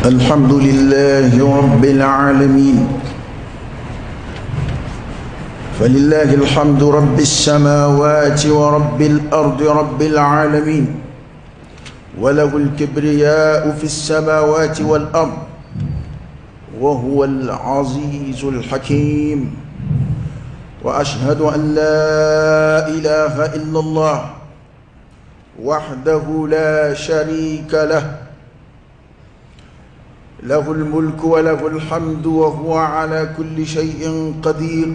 الحمد لله رب العالمين فلله الحمد رب السماوات ورب الأرض رب العالمين وله الكبرياء في السماوات والأرض وهو العزيز الحكيم وأشهد أن لا إله إلا الله وحده لا شريك له له الملك وله الحمد وهو على كل شيء قدير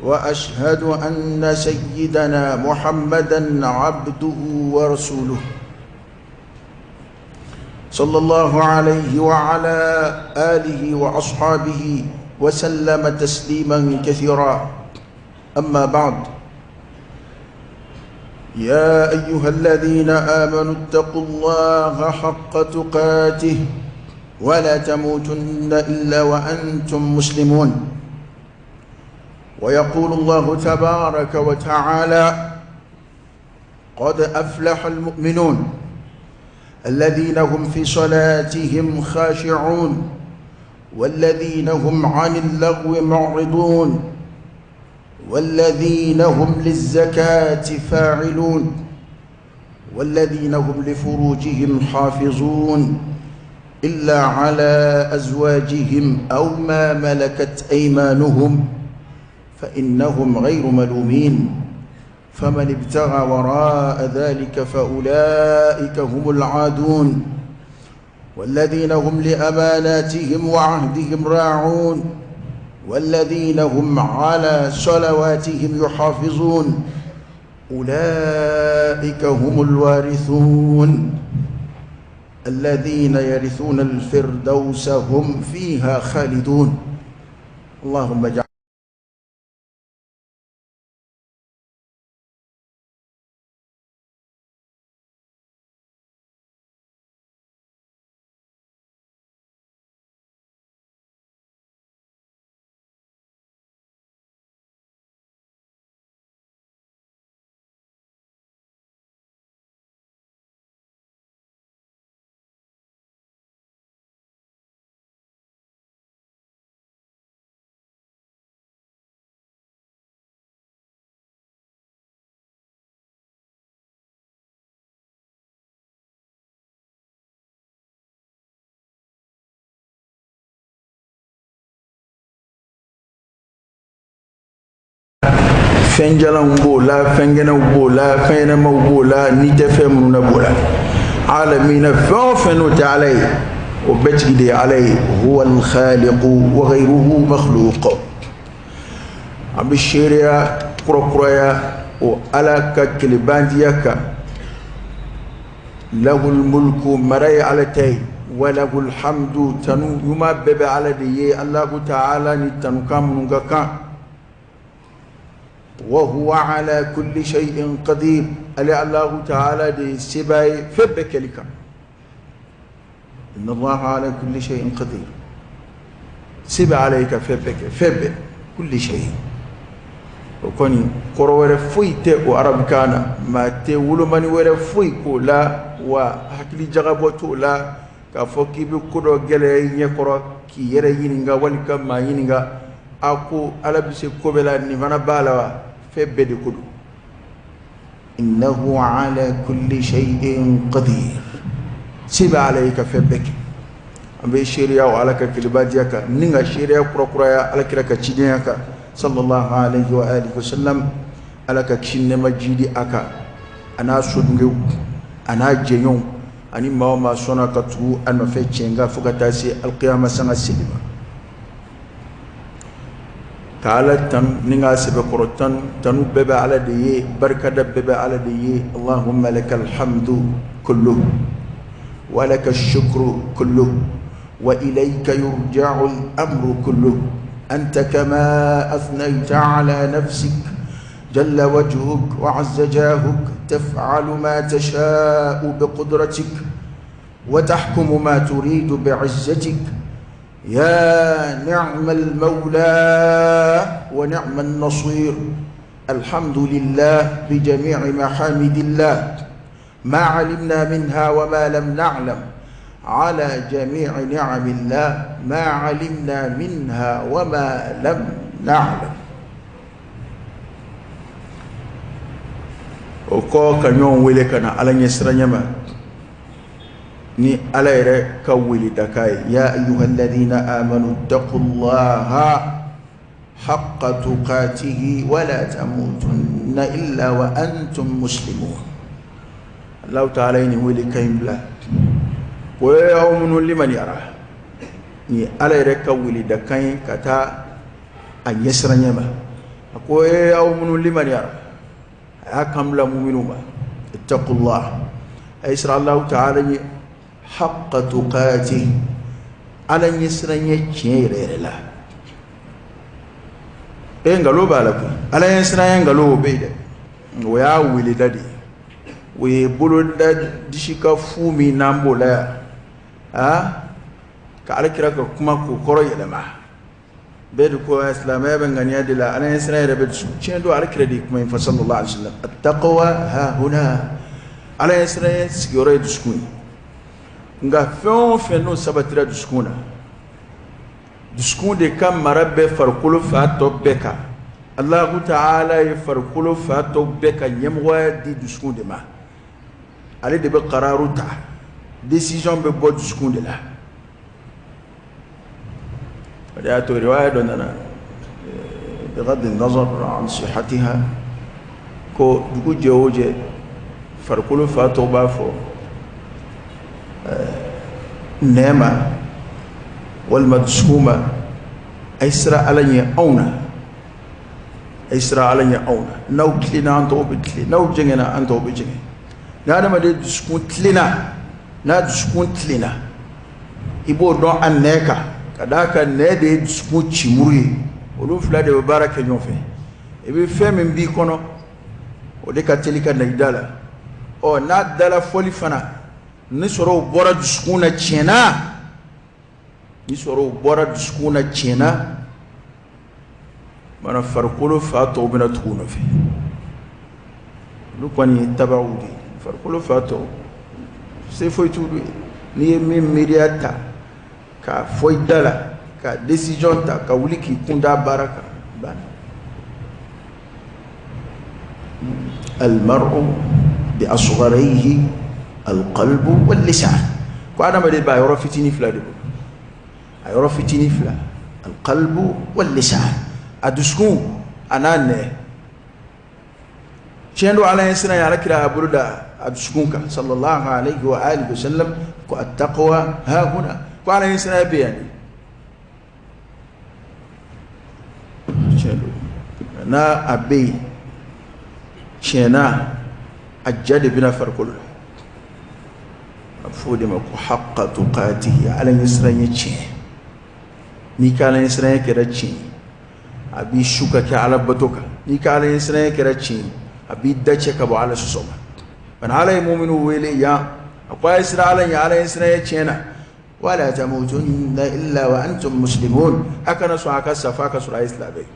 وأشهد أن سيدنا محمدا عبده ورسوله صلى الله عليه وعلى آله وأصحابه وسلم تسليما كثيرا أما بعد يا أيها الذين آمنوا اتقوا الله حق تقاته ولا تموتن إلا وأنتم مسلمون ويقول الله تبارك وتعالى قد أفلح المؤمنون الذين هم في صلاتهم خاشعون والذين هم عن اللغو معرضون والذين هم للزكاة فاعلون والذين هم لفروجهم حافظون إلا على أزواجهم أو ما ملكت أيمانهم فإنهم غير ملومين فمن ابتغى وراء ذلك فأولئك هم العادون والذين هم لأماناتهم وعهدهم راعون والذين هم على صلواتهم يحافظون أولئك هم الوارثون الذين يرثون الفردوس هم فيها خالدون اللهم اجعل Fɛnjalanw b'o la, fɛnkɛnɛw b'o la, fɛnɲɛnɛmaw b'o la, ni tɛ fɛn minnu na b'o la. Alamina, fɛn o fɛn n'o tɛ Ala ye, o bɛɛ tigi de ye Ala ye. Huwa al-khaliqu wa ghayruhu makhluq. An bɛ seereya kurakuraya o Ala ka kelebantiya kan. Lahul mulku, mara ye Ala ta ye. Wa lahul hamdu, tanu ɲuman bɛɛ bɛ Ala de ye. Allahu ta'ala ni tanukan minnu ka kan. Wa huwa ala kulli shay'in qadir, ale Allahu ta'ala de ye sebaa ye fɛn bɛɛ kɛli kan. Inna Allaha ala kulli shay'in qadir, se bɛ Ala ye ka fɛn bɛɛ kɛ, fɛn bɛɛ, kulli shay'in. O kɔni kɔrɔ wɛrɛ foyi tɛ o arabukan na, maa tɛ wolomani wɛrɛ foyi k'o la, wa hakili jagabɔ t'o la k'a fɔ k'i bɛ ko dɔ gɛlɛya i ɲɛkɔrɔ k'i yɛrɛ ɲininka wali ka maa ɲininka. A ko Ala bɛ se ko bɛɛ la, nin fana b'a la wa? Fɛn bɛɛ de ko don. Innahu ala kulli shay'in qadir, se bɛ Ala ye ka fɛn bɛɛ kɛ. An bɛ seereya o Ala ka kelebadiya kan ni ka seereya kurakuraya Ala kira ka cidenya kan sallallahu alaihi wa alihi wa sallam. Ala ka kisi nɛɛma jidi a kan, a n'a sodunkew, a n'a jɛɲɔgɔnw, ani maa o maa sɔnna ka tugu a nɔfɛ tiɲɛ kan fo ka taa se alkiyama sanga seli ma. Ka Ala tanu ni k'a sɛbɛkɔrɔ tanu, tanu bɛɛ bɛ Ala de ye, barikada bɛɛ bɛ Ala de ye. Allahumma lakal hamdu kullu wa laka shukru kullu wa ilayka yurja'u al-amru kullu anta kama athnayta ala nafsik jalla wajhuk wa azza jahuk taf'alu ma tasha'u biqudratik wa tahkumu ma turidu bi'izzatik يا نعم المولى ونعم النصير. الحمد لله بجميع محامد الله ما علمنا منها وما لم نعلم. على جميع نعم الله ما علمنا منها وما لم نعلم. O kɔ ka ɲɔgɔn wele ka na Ala ɲɛsiranɲɛ ma ni Ala yɛrɛ ka weleda ye ya ayyuhalladhina amanu ittaqullaha haqqa tuqatihi wa la tamutunna illa wa antum muslimun. Allahu ta'ala ye nin wele kan in bila o ye aw minnu limaniyara ni Ala yɛrɛ ka weleda kan ye ka taa a ɲɛsiranɲɛ ma. A ko e aw minnu limaniyara, a y'a kan bila muminw ma, ittaqullah, a ye siran Allahu ta'ala ɲɛ, haqqa tuqatihi, Ala ɲɛsiranɲɛ tiɲɛ yɛrɛ yɛrɛ la. E nkalon b'a la koyi, Ala ɲɛsiranɲɛ nkalon o bɛ yen dɛ, o y'a weleda de ye, o ye boloda disi ka fu min n'an b'o la yan, aa ka Ala kira ka kuma k'o kɔrɔ yɛlɛma. Bɛɛ de ko silamɛya bɛ ŋaniya de la, Ala ɲɛsiranɲɛ yɛrɛ bɛ dusu. Tiɲɛ don, Ala kira de ye kuma in fɔ sallallahu alaihi wa sallam, at-taqwa ha huna, Ala ɲɛsiranɲɛ sigiyɔrɔ ye dusukun ye. Nka fɛn o fɛn n'o sabatira dusukun na, dusukun de ka mara bɛ farikolo fa tɔ bɛɛ kan. Allahu ta'ala ye farikolo fa tɔ bɛɛ ka ɲɛmɔgɔya di dusukun de ma. Ale de bɛ kararu ta, décision bɛ bɔ dusukun de la. O de y'a to riwaya dɔ nana bighaddi nazar an sihatiha, ko dugu jɛ o jɛ farikolo fa tɔw b'a fɔ nɛn ma walima dusukun ma, a ye siran Ala ɲɛ anw na, a ye siran Ala ɲɛ anw na. N'aw tilenna an tɔw bɛ tilen, n'aw jɛngɛnna an tɔw bɛ jɛngɛ. Ni adamaden dusukun tilenna, n'a dusukun tilenna, i b'o dɔn a nɛn kan, ka d'a kan nɛn de ye dusukun cimuru ye, olu fila de bɛ baara kɛ ɲɔgɔn fɛ. I bɛ fɛn min b'i kɔnɔ, o de ka teli ka na i da la. Ɔ n'a dala fɔli fana, ni sɔrɔ bɔra dusukun na tiɲɛ na, ni sɔrɔ bɔra dusukun na tiɲɛ na, mana farikolo fa tɔw bɛna tugu u nɔfɛ. Olu kɔni ye tabaw de ye, farikolo fa tɔw se foyi t'olu ye. N'i ye min miiriya ta k'a fɔ i da la, ka décision ta, ka wuli k'i kun da baara kan, banna. Al-mar'u bi asgharihi al-qalbu wal-lisan. Ko adamaden b'a yɔrɔ fitinin fila de bolo, a yɔrɔ fitinin fila, al-qalbu wal-lisan, a dusukun a n'a nɛn. Tiɲɛ don, Ala ɲɛsiran ye, Ala kira y'a bolo da a dusukun kan sallallahu alaihi wa alihi wa sallam, ko at-taqwa ha huna, ko Ala ɲɛsiran bɛ yan de. Tiɲɛ don, n'a a bɛ yen tiɲɛ na, a ja de bɛna farikolo la. A bɛ fɔ o de ma ko haqqa tuqatihi, Ala ɲɛsiran ye tiɲɛ. N'i ka Ala ɲɛsiran kɛra tiɲɛ ye, a b'i su ka kɛ Ala bato kan. N'i ka Ala ɲɛsiran kɛra tiɲɛ ye, a b'i da cɛ ka bɔ Ala sɔsɔ ma. Bani Ala ye muminu wele yan, a ko a ye siran Ala ɲɛ, Ala ɲɛsiran ye tiɲɛ na. Wala tamutunna illa wa antum muslimun. A kana sɔn a ka sa f'a ka sɔrɔ a ye silamɛ ye.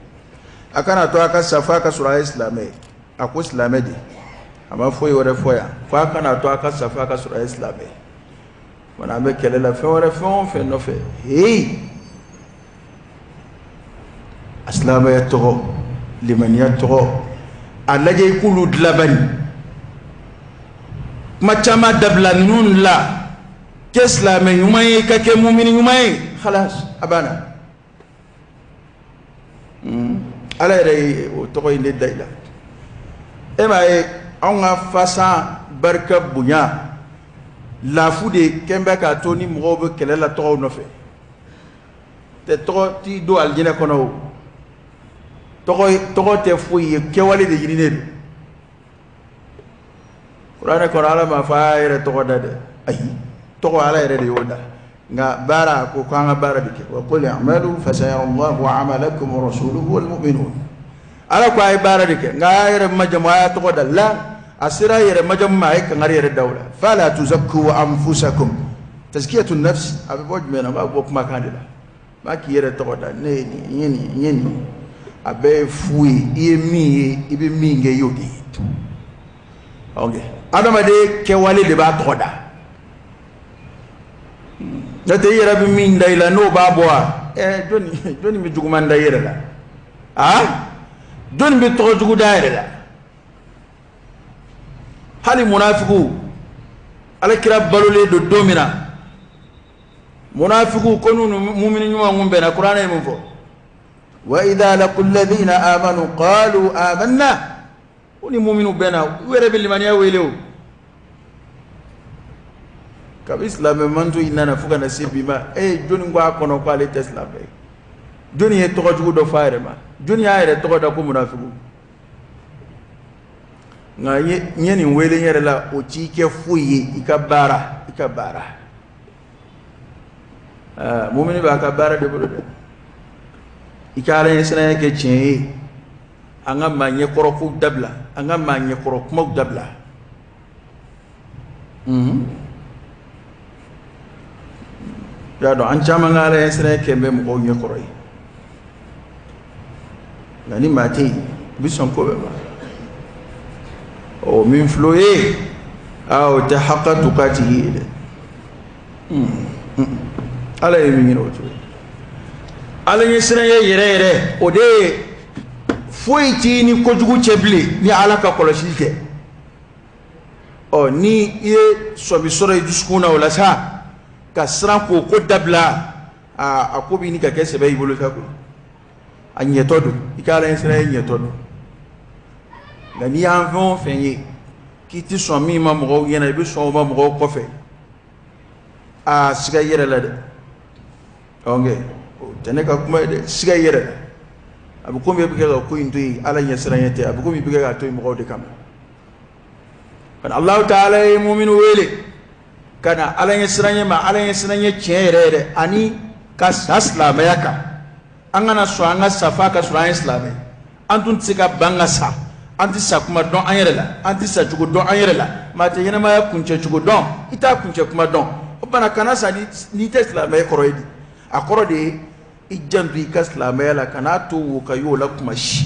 A kana to a ka sa f'a ka sɔrɔ a ye silamɛ ye. A ko silamɛ de, a ma foyi wɛrɛ fɔ yan, fo a kana to a ka sa f'a ka sɔrɔ a ye silamɛ ye. Bani an bɛ kɛlɛ la fɛn wɛrɛ fɛn o fɛn nɔfɛ, heyi, a silamɛya tɔgɔ, limaniya tɔgɔ, a lajɛ i k'olu dilan bani. Kuma caman dabila ninnu la, kɛ silamɛ ɲuman ye, ka kɛ mumini ɲuman ye, khalas, a banna. Ala yɛrɛ ye o tɔgɔ in de da i la. E m'a ye anw ka fasan barika bonya lafu de kɛn bɛ k'a to ni mɔgɔw bɛ kɛlɛ la tɔgɔw nɔfɛ. Tɛ tɔgɔ t'i don alijinɛ kɔnɔ o. Tɔgɔ tɛ foyi ye, kɛwale de ɲininen don. Kuranɛ kɔnɔ Ala m'a fɔ a y'a yɛrɛ tɔgɔ da dɛ, ayi, tɔgɔ Ala yɛrɛ de y'o da. Nka baara ko k'an ka baara de kɛ. Wa qul i'malu fasayara Allahu amalakum wa rasuluhu wal mu'minun. Ala ko a ye baara de kɛ, nka a y'a yɛrɛ majamu, a y'a tɔgɔ da la, a sera a yɛrɛ majamu ma, a ye kangari yɛrɛ da o la. Fala tuzakku anfusakum. Tazkiyatu nafs a bɛ bɔ jumɛn na? A b'a bɔ kumakan de la. Maa k'i yɛrɛ tɔgɔ da, ne ye nin, n ye nin, n ye nin. A bɛɛ ye fu ye, i ye min ye, i bɛ min kɛ, i y'o de ye. Ok, adamaden kɛwale de b'a tɔgɔ da. N'o tɛ i yɛrɛ bɛ min da i la n'o b'a bɔ wa? Ɛɛ jɔni jɔni bɛ juguman da i yɛrɛ la? Aa jɔni bɛ tɔgɔ jugu da a yɛrɛ la? Hali munafigiw, ala kira balolen don don min na, munafigiw ko n'u ni mumini ɲuman kun bɛnna, kuranɛ ye mun fɔ? Wa idha laqul ladhina amanu qalu amanna. U ni muminu bɛnna, u yɛrɛ bɛ limaniya wele o. Kabi silamɛ manto in nana fo ka na se bi ma, e jɔni ko a kɔnɔ ko ale tɛ silamɛ ye? Jɔni ye tɔgɔ jugu dɔ fɔ a yɛrɛ ma? Jɔni y'a yɛrɛ tɔgɔ da ko munafigu? Nka n ye nin wele n yɛrɛ la, o t'i kɛ foyi ye. I ka baara, i ka baara. Aa mumini b'a ka baara de bolo dɛ. I ka ala ɲɛsiranya kɛ tiɲɛ ye. An ka maa ɲɛkɔrɔ kow dabila, an ka maa ɲɛkɔrɔ kumaw dabila. I y'a dɔn, an caman ka ala ɲɛsiranya kɛ bɛ mɔgɔw ɲɛkɔrɔ ye, nka ni maa tɛ yen, i bɛ sɔn ko bɛɛ ma. Ɔ min filɛ o ye, aa o tɛ haka tukatihi ye dɛ. Ala ye min ɲini o cogo, ala ɲɛsiranya yɛrɛ yɛrɛ, o de ye foyi t'i ni kojugu cɛ bilen ni ala ka kɔlɔsili tɛ. Ɔ ni i ye sɔmi sɔrɔ i dusukun na o la sa, ka siran k'o ko dabila, aa a ko b'i ni ka kɛ sɛbɛ i bolo sa koyi. A ɲɛtɔ don, i ka ala ɲɛsiranya ɲɛtɔ don. Nka n'i y'an fɛn o fɛn ye k'i tɛ sɔn min ma mɔgɔw ɲɛna, i bɛ sɔn o ma mɔgɔw kɔfɛ, aa siga i yɛrɛ la dɛ. Ɔnkɛ o tɛ ne ka kuma ye dɛ, siga i yɛrɛ la. A bɛ komi e bɛ kɛ ka ko in to yen ala ɲɛsiranya tɛ, a bɛ komi i bɛ kɛ k'a to yen mɔgɔw de kama. Bari Alahu taala ye muminu wele ka na ala ɲɛsiranya ma, ala ɲɛsiranya tiɲɛ yɛrɛ yɛrɛ, ani ka sa silamɛya kan. An kana sɔn an ka sa f'a ka sɔrɔ an ye silamɛ. An tun tɛ se ka ban ka sa, an tɛ sa kuma dɔn an yɛrɛ la, an tɛ sa cogo dɔn an yɛrɛ la, maa tɛ ɲɛnamaya kuncɛ cogo dɔn, i t'a kuncɛ kuma dɔn. O bana kana sa n'i tɛ silamɛ kɔrɔ ye di? A kɔrɔ de ye i janto i ka silamɛya la, kan'a to wo ka y'o la kuma si.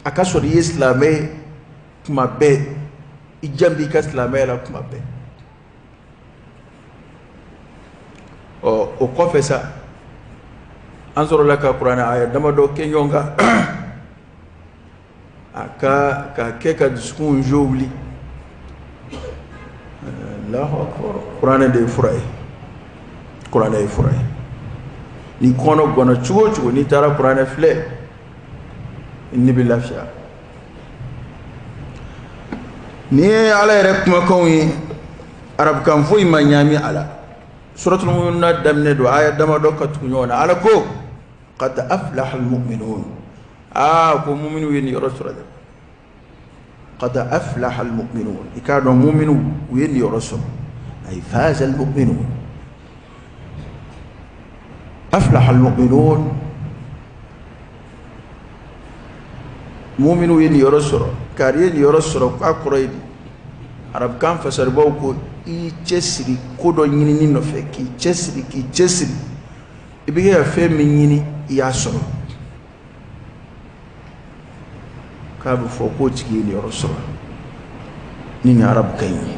A ka sɔrɔ i ye silamɛ ye kuma bɛɛ, i janto i ka silamɛya la kuma bɛɛ. Ɔ o kɔfɛ sa, an sɔrɔla ka kuranɛ aya damadɔ kɛ ɲɔgɔn kan, a ka ka kɛ ka dusukun jo wuli. Allahu akbar, kuranɛ de ye fura ye, kuranɛ ye fura ye. Ni kɔnɔ gwanna cogo o cogo, n'i taara kuranɛ filɛ, ni bɛ lafiya. Nin ye ala yɛrɛ kumakanw ye, arabukan foyi ma ɲaami a la. Suratul mu'minuna daminɛ don, aya damadɔ ka tugu ɲɔgɔn na. Ala ko qad aflaha almu'minun, aa ko mu'minu ye niyɔrɔ sɔrɔ dɛ. Qad aflaha almu'minun, i k'a dɔn mu'minu u ye niyɔrɔ sɔrɔ. Ay faza almu'minun, aflaha almu'minun, mu'minu ye niyɔrɔ sɔrɔ. Kari ye niyɔrɔ sɔrɔ, k'a kɔrɔ ye di? Arabukan fasaribaw ko i cɛsiri ko dɔ ɲinini nɔfɛ, k'i cɛsiri, k'i cɛsiri, i bɛ kɛ ka fɛn min ɲini, i y'a sɔrɔ, k'a bɛ fɔ k'o tigi ye niyɔrɔ sɔrɔ ni nin arabukan in ye.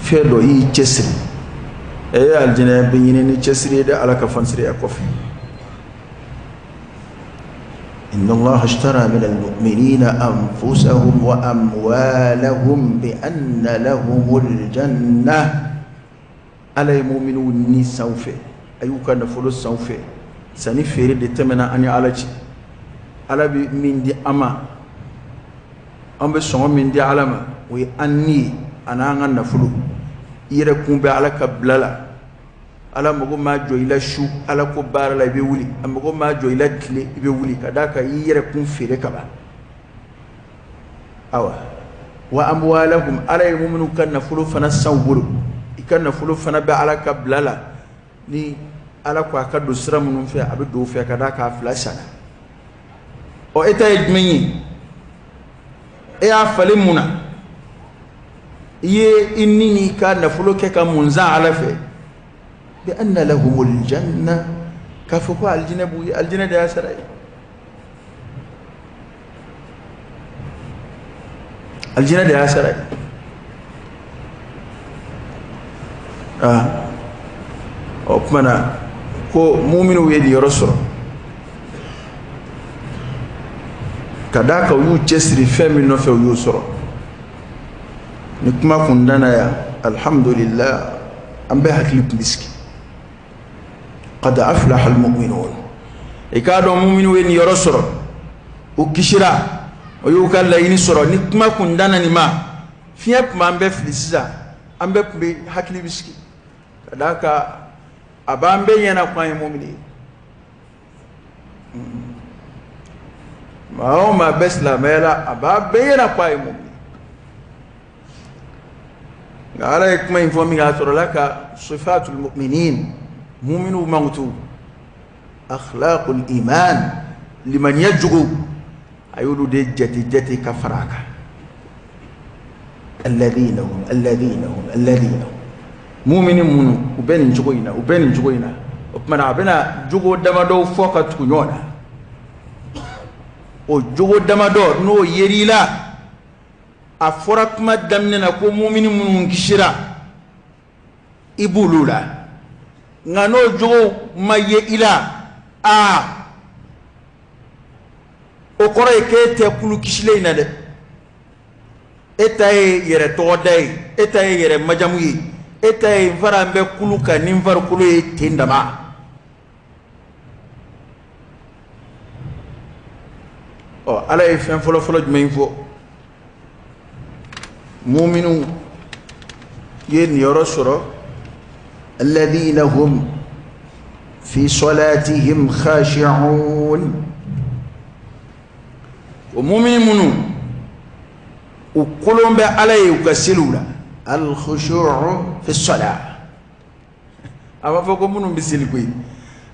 Fɛn dɔ i y'i cɛsiri, e ye alijinɛ bɛ ɲini ni cɛsiri ye dɛ, ala ka fansiriya kɔfɛ. Inna Allah ashtara min al-mu'minina anfusahum wa amwalahum bi anna lahumul janna. Ala ye mu'miniw ni san u fɛ, a y'u ka nafolo san u fɛ. Sanni feere de tɛmɛna an ni ala cɛ. Ala bɛ min di an ma, an bɛ sɔngɔ min di ala ma, o ye an ni ye ani an ka nafolo. I yɛrɛ kun bɛ ala ka bila la. Ala mago ma jɔ i la su, ala ko baara la i bɛ wuli. A mago ma jɔ i la tile, i bɛ wuli, ka d'a kan i yɛrɛ kun feere ka ban. Awa wa amwalahum, ala ye mu'minu ka nafolo fana san u bolo. I ka nafolo fana bɛ ala ka bila la, ni ala ko a ka don sira minnu fɛ, a bɛ don o fɛ, ka d'a kan a fila sanna. Ɔ e ta ye jumɛn ye? E y'a falen mun na? I ye i ni n'i ka nafolo kɛ ka mun san ala fɛ? Bi anna lahumul janna, k'a fɔ ko alijinɛ b'u ye, alijinɛ de y'a sara ye, alijinɛ de y'a sara ye. Aa, o tuma na ko muminuw ye niyɔrɔ sɔrɔ ka d'a kan u y'u cɛsiri fɛn min nɔfɛ, u y'o sɔrɔ. Ni kuma kun danna yan, alhamdulillah, an bɛɛ hakili tun bɛ sigi. Qad aflaha almu'minun, i k'a dɔn muminuw ye niyɔrɔ sɔrɔ, u kisira, o y'u ka laɲini sɔrɔ. Ni kuma kun danna nin ma, fiɲɛ tun b'an bɛɛ fili sisan, an bɛɛ tun bɛ hakili bɛ sigi, ka d'a kan a b'an bɛɛ ɲɛna ko an ye mumini ye. Maa o maa bɛ silamɛya la, a b'a bɛɛ ɲɛna ko a ye mumini. Nka Ala ye kuma in fɔ min kɛ, a sɔrɔla ka sifatul mu'minin, muminiw mankutu, akhlaqul iman, limaniya jogo, a y'olu de jate jate ka fara a kan. Alladhina hum, alladhina hum, alladhina hum, mumini minnu u bɛ nin cogo in na, u bɛ nin cogo in na. O tuma na, a bɛna jogo damadɔw fɔ ka tugu ɲɔgɔn na. O jogo damadɔ, n'o yer'i la, a fɔra kuma daminɛ na ko mumini minnu kisira, i b'olu la. Nka n'o jogo ma ye i la, aa, o kɔrɔ ye k'e tɛ kulu kisilen in na dɛ. E ta ye yɛrɛ tɔgɔda ye, e ta ye yɛrɛ majamu ye, e ta ye n fara n bɛ kulu kan ni n farikolo ye ten dama. Ɔ, Ala ye fɛn fɔlɔfɔlɔ jumɛn fɔ? Muminuw ye niyɔrɔ sɔrɔ, alladhina hum fi salatihim khashi'un. O mumini minnu u kolon bɛ Ala ye u ka seliw la, al-khushu'u fi salat. A b'a fɔ ko minnu bɛ seli koyi,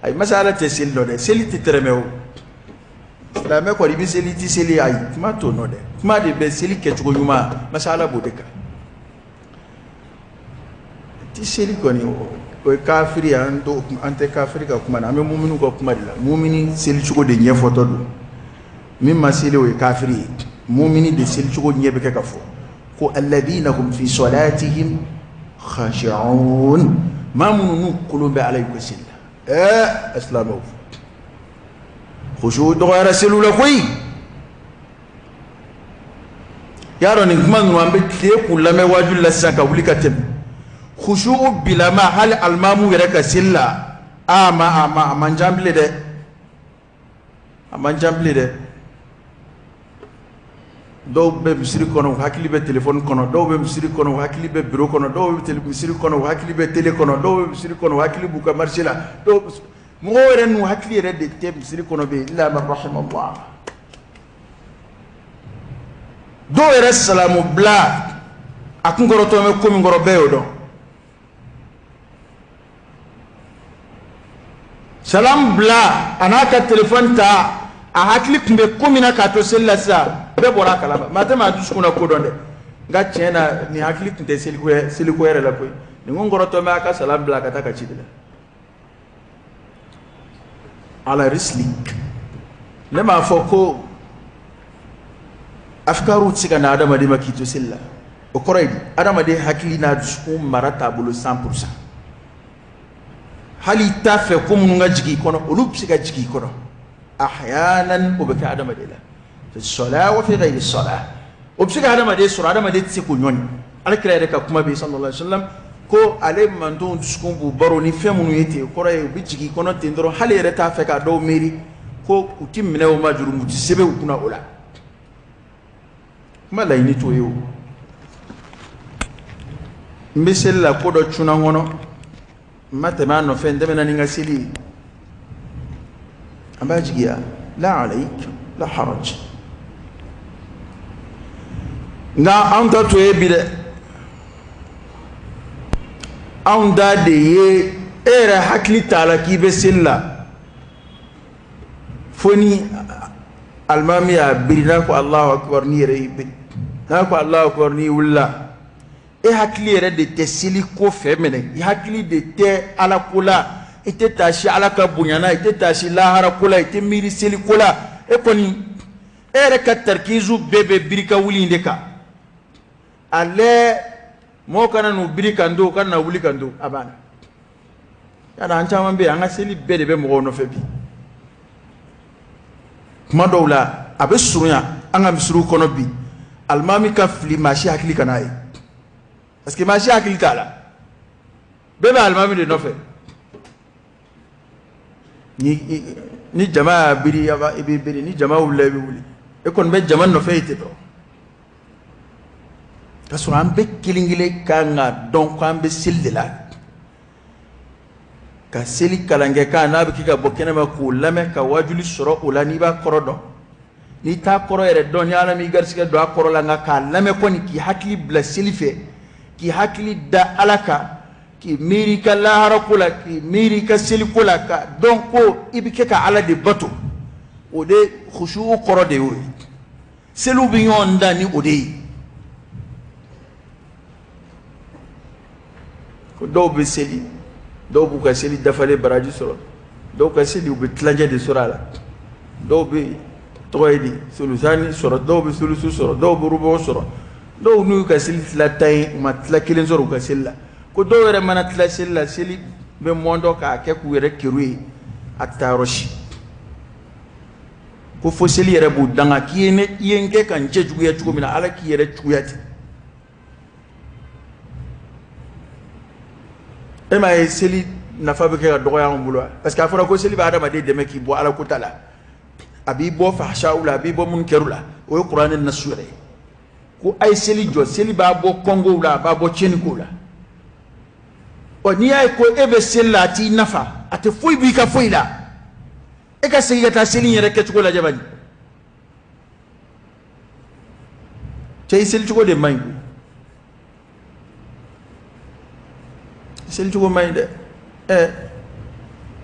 ayi, masala tɛ seli dɔ dɛ, seli tɛ tɛrɛmɛ. O silamɛ kɔni, i bɛ seli, i tɛ seli, ayi, kuma t'o nɔ dɛ. Kuma de bɛ seli kɛcogo ɲuman, masala b'o de kan. Ti seli kɔni, o ye kafiri ye. An an tɛ kafiri ka kuma na, an bɛ muminu ka kuma de la. Mumini selicogo de ɲɛfɔtɔ don. Min ma seli, o ye kafiri ye. Mumini de selicogo ɲɛ bɛ kɛ ka fɔ ko alladhina hum fi salatihim khashi'un, maa minnu n'u kolon bɛ Ala ye u ka seli la. Ɛɛ, silamɛw, khushu dɔgɔyara seliw la koyi. Y'a dɔn, nin kuma ninnu, an bɛ tile k'u lamɛn waajuli la sisan ka wuli ka tɛmɛ. Khushu bilama hali alimamu yɛrɛ ka seli la, a ma a ma a man ca bilen dɛ, a man ca bilen dɛ. Dɔw bɛ misiri kɔnɔ, u hakili bɛ telefɔni kɔnɔ. Dɔw bɛ misiri kɔnɔ, u hakili bɛ biro kɔnɔ. Dɔw bɛ misiri kɔnɔ, u hakili bɛ télé kɔnɔ. Dɔw bɛ misiri kɔnɔ, u hakili b'u ka marché la. Dɔw, mɔgɔw yɛrɛ n'u hakili yɛrɛ de tɛ misiri kɔnɔ bɛ yen, illa man rahimallah. Dɔw yɛrɛ salamu bila, a kun kɔrɔtɔ bɛ ko min kɔrɔ, bɛɛ y'o dɔn. Salam bila, a n'a ka telefɔni ta, a hakili tun bɛ ko min na k'a to seli la sisan, bɛɛ bɔra a kalama. Maa tɛ maa dusukun na ko dɔn dɛ. Nka tiɲɛ na, nin hakili tun tɛ seliko seliko yɛrɛ la koyi. Nin ko kɔrɔtɔ bɛ a ka salam bila ka taa ka ci de la. Ala rislik, ne m'a fɔ ko afikaru tɛ se ka na adamaden ma k'i to seli la. O kɔrɔ ye di? Adamaden hakili n'a dusukun mara t'a bolo 100%. Hali i t'a fɛ ko minnu ka jigin i kɔnɔ, olu bɛ se ka jigin i kɔnɔ ahyanan. O bɛ kɛ adamaden la fi sɔla wa fi ghayri sɔla, o bɛ se ka adamaden sɔrɔ, adamaden tɛ se k'o ɲɔni. Ala kira yɛrɛ ka kuma bɛ sallallahu alaihi wasallam ko ale mantonw dusukun b'u baro ni fɛn minnu ye ten, o kɔrɔ ye u bɛ jigin i kɔnɔ ten dɔrɔn, hali yɛrɛ t'a fɛ k'a dɔw miiri, ko u ti minɛ o ma, jurumu ti sɛbɛn u kunna o la. Kuma laɲini t'o ye. O n bɛ seli la, ko dɔ cunna n kɔnɔ, n ma tɛmɛ a nɔfɛ, n tɛmɛna ni n ka seli ye, an b'a jigiya, la alayk la haraj. Nka anw ta t'o ye bi dɛ. Anw ta de ye e yɛrɛ hakili t'a la k'i bɛ seli la, fo ni alimami y'a biri, n'a ko Alahu akibaru, n'i yɛrɛ y'i biri, n'a ko Alahu akibaru, n'i wulila, e hakili yɛrɛ de tɛ seli ko fɛ minɛ, i hakili de tɛ Ala ko la, i tɛ taasi Ala ka bonya na, i tɛ taasi lahara ko la, i tɛ miiri seli ko la. E kɔni, e yɛrɛ ka tarikizu bɛɛ bɛ birika wuli in de kan. Ale Mɔgɔw kana n'u biri kan don, u kana na wuli kan don, a banna. Yala an caman bɛ yen, an ka seli bɛɛ de bɛ mɔgɔw nɔfɛ bi. Kuma dɔw la a bɛ surunya an ka misiriw kɔnɔ bi, alimami ka fili, maa si hakili kana ye, parce que maa si hakili t'a la, bɛɛ bɛ alimami de nɔfɛ. Ni jama y'a biri, i b'i biri, ni jama wulila, i bɛ wuli, e kɔni bɛ jama nɔfɛ yen ten dɔrɔn. K'a sɔrɔ an bɛɛ kelen kelen ka kan k'a dɔn ko an bɛ seli de la, ka seli kalankɛ kan n'a bɛ kɛ ka bɔ kɛnɛma k'o lamɛn, ka wajuli sɔrɔ o la. N'i b'a kɔrɔ dɔn, n'i t'a kɔrɔ yɛrɛ dɔn, ni Ala m'i garisɛgɛ don a kɔrɔ la, nka k'a lamɛn kɔni, k'i hakili bila seli fɛ, k'i hakili da Ala kan, k'i miiri i ka lahara ko la, k'i miiri i ka seliko la, ka dɔn ko i bɛ kɛ ka Ala de bato, o de khushu kɔrɔ de y'o ye. Seliw bɛ ɲɔgɔn dan ni o de ye. Ko dɔw bɛ seli, dɔw b'u ka seli dafalen baraji sɔrɔ, dɔw ka seli u bɛ tilancɛ de sɔrɔ a la, dɔw bɛ tɔgɔ ye di sulusani sɔrɔ, dɔw bɛ sulusu sɔrɔ, dɔw bɛ rubɔ sɔrɔ, dɔw n'u ka seli tila 10 ye, u ma tila kelen sɔrɔ u ka seli la. Ko dɔw yɛrɛ mana tila seli la, seli bɛ mɔndɔ k'a kɛ k'u yɛrɛ keru ye, a tɛ taa yɔrɔ si. Ko fo seli yɛrɛ b'u danga k'i ye ne i ye n kɛ ka n cɛ juguya cogo min na, Ala k'i yɛrɛ juguya ten. E m'a ye seli nafa bɛ kɛ ka dɔgɔya anw bolo wa? Parce que a fɔra ko seli bɛ adamaden dɛmɛ k'i bɔ Ala kota la, a b'i bɔ fahshaw la, a b'i bɔ munkaru la. O ye kuranɛ nasu yɛrɛ ye ko a ye seli jɔ, seli b'a bɔ kɔngow la, a b'a bɔ tiɲɛnikow la. Ɔ n'i y'a ye ko e bɛ seli la, a t'i nafa, a tɛ foyi b'i ka foyi la, e ka segin ka taa seli in yɛrɛ kɛcogo lajɛ bani. Cɛ, i selicogo de man ɲi koyi, selicogo man ɲi dɛ.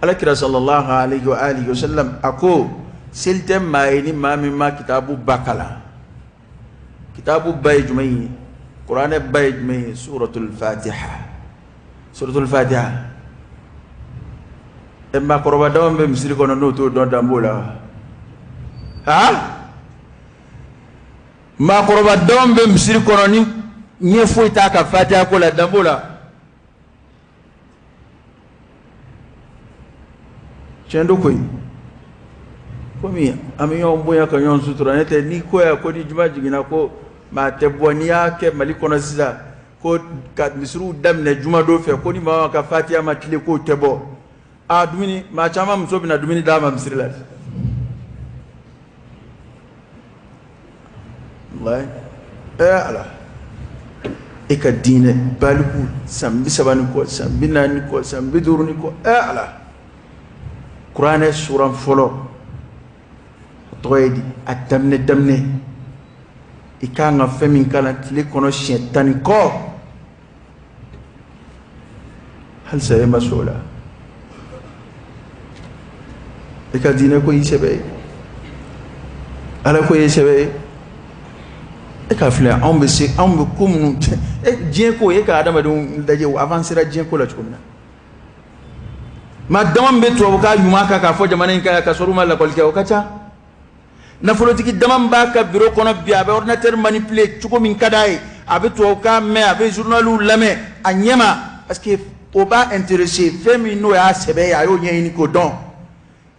Ala kira sallallahu alayhi wa alihi wa sallam a ko seli tɛ maa ye ni maa min ma kitabu ba kalan. Kitabu ba ye jumɛn ye? Kuranɛ ba ye jumɛn ye? Suratul fatiha. Suratul fatiha, ɛ maakɔrɔba dama bɛ misiri kɔnɔ n'o t'o dɔn, dan b'o la wa? Ha, maakɔrɔba dama bɛ misiri kɔnɔ ni ɲɛ foyi t'a ka fatiha ko la, dan b'o la. Tiɲɛ don koyi, komi an bɛ ɲɔgɔn bonya ka ɲɔgɔn sutura, n'o tɛ n'i ko yan ko ni juma jiginna ko maa tɛ bɔ, n'i y'a kɛ Mali kɔnɔ sisan ko ka misiriw daminɛ jumadon fɛ, ko ni maa ka fatiha ma tile k'o tɛ bɔ, a dumuni maa caman muso bɛna dumuni d'a ma misiri la. Walayi, Ala, e ka diinɛ baliku san 30 ni kɔ, san 40 ni kɔ, san 50 ni kɔ, Ala, kuranɛ suran fɔlɔ o tɔgɔ ye di? A daminɛ daminɛ, i ka kan ka fɛn min kalan tile kɔnɔ siɲɛ 10 ni kɔ, halisa e ma s'o la. E ka diinɛ ko y'i sɛbɛ ye, Ala ko ye sɛbɛ ye. E ka filɛ, anw bɛ se, anw bɛ ko minnu, e diɲɛ ko, e ka adamadenw lajɛ, o avancera diɲɛ ko la cogo min na. Maa dama min bɛ tubabukan ɲuman kan k'a fɔ jamana in kan yan ka sɔrɔ u ma lakɔli kɛ, o ka ca. Nafolotigi dama min b'a ka bureau kɔnɔ bi, a bɛ ordinateur manipuler cogo min ka d'a ye, a bɛ tubabukan mɛn, a bɛ journaliw lamɛn a ɲɛma, parce que o b'a intéressé, fɛn min n'o y'a sɛbɛ ye, a y'o ɲɛɲini k'o dɔn.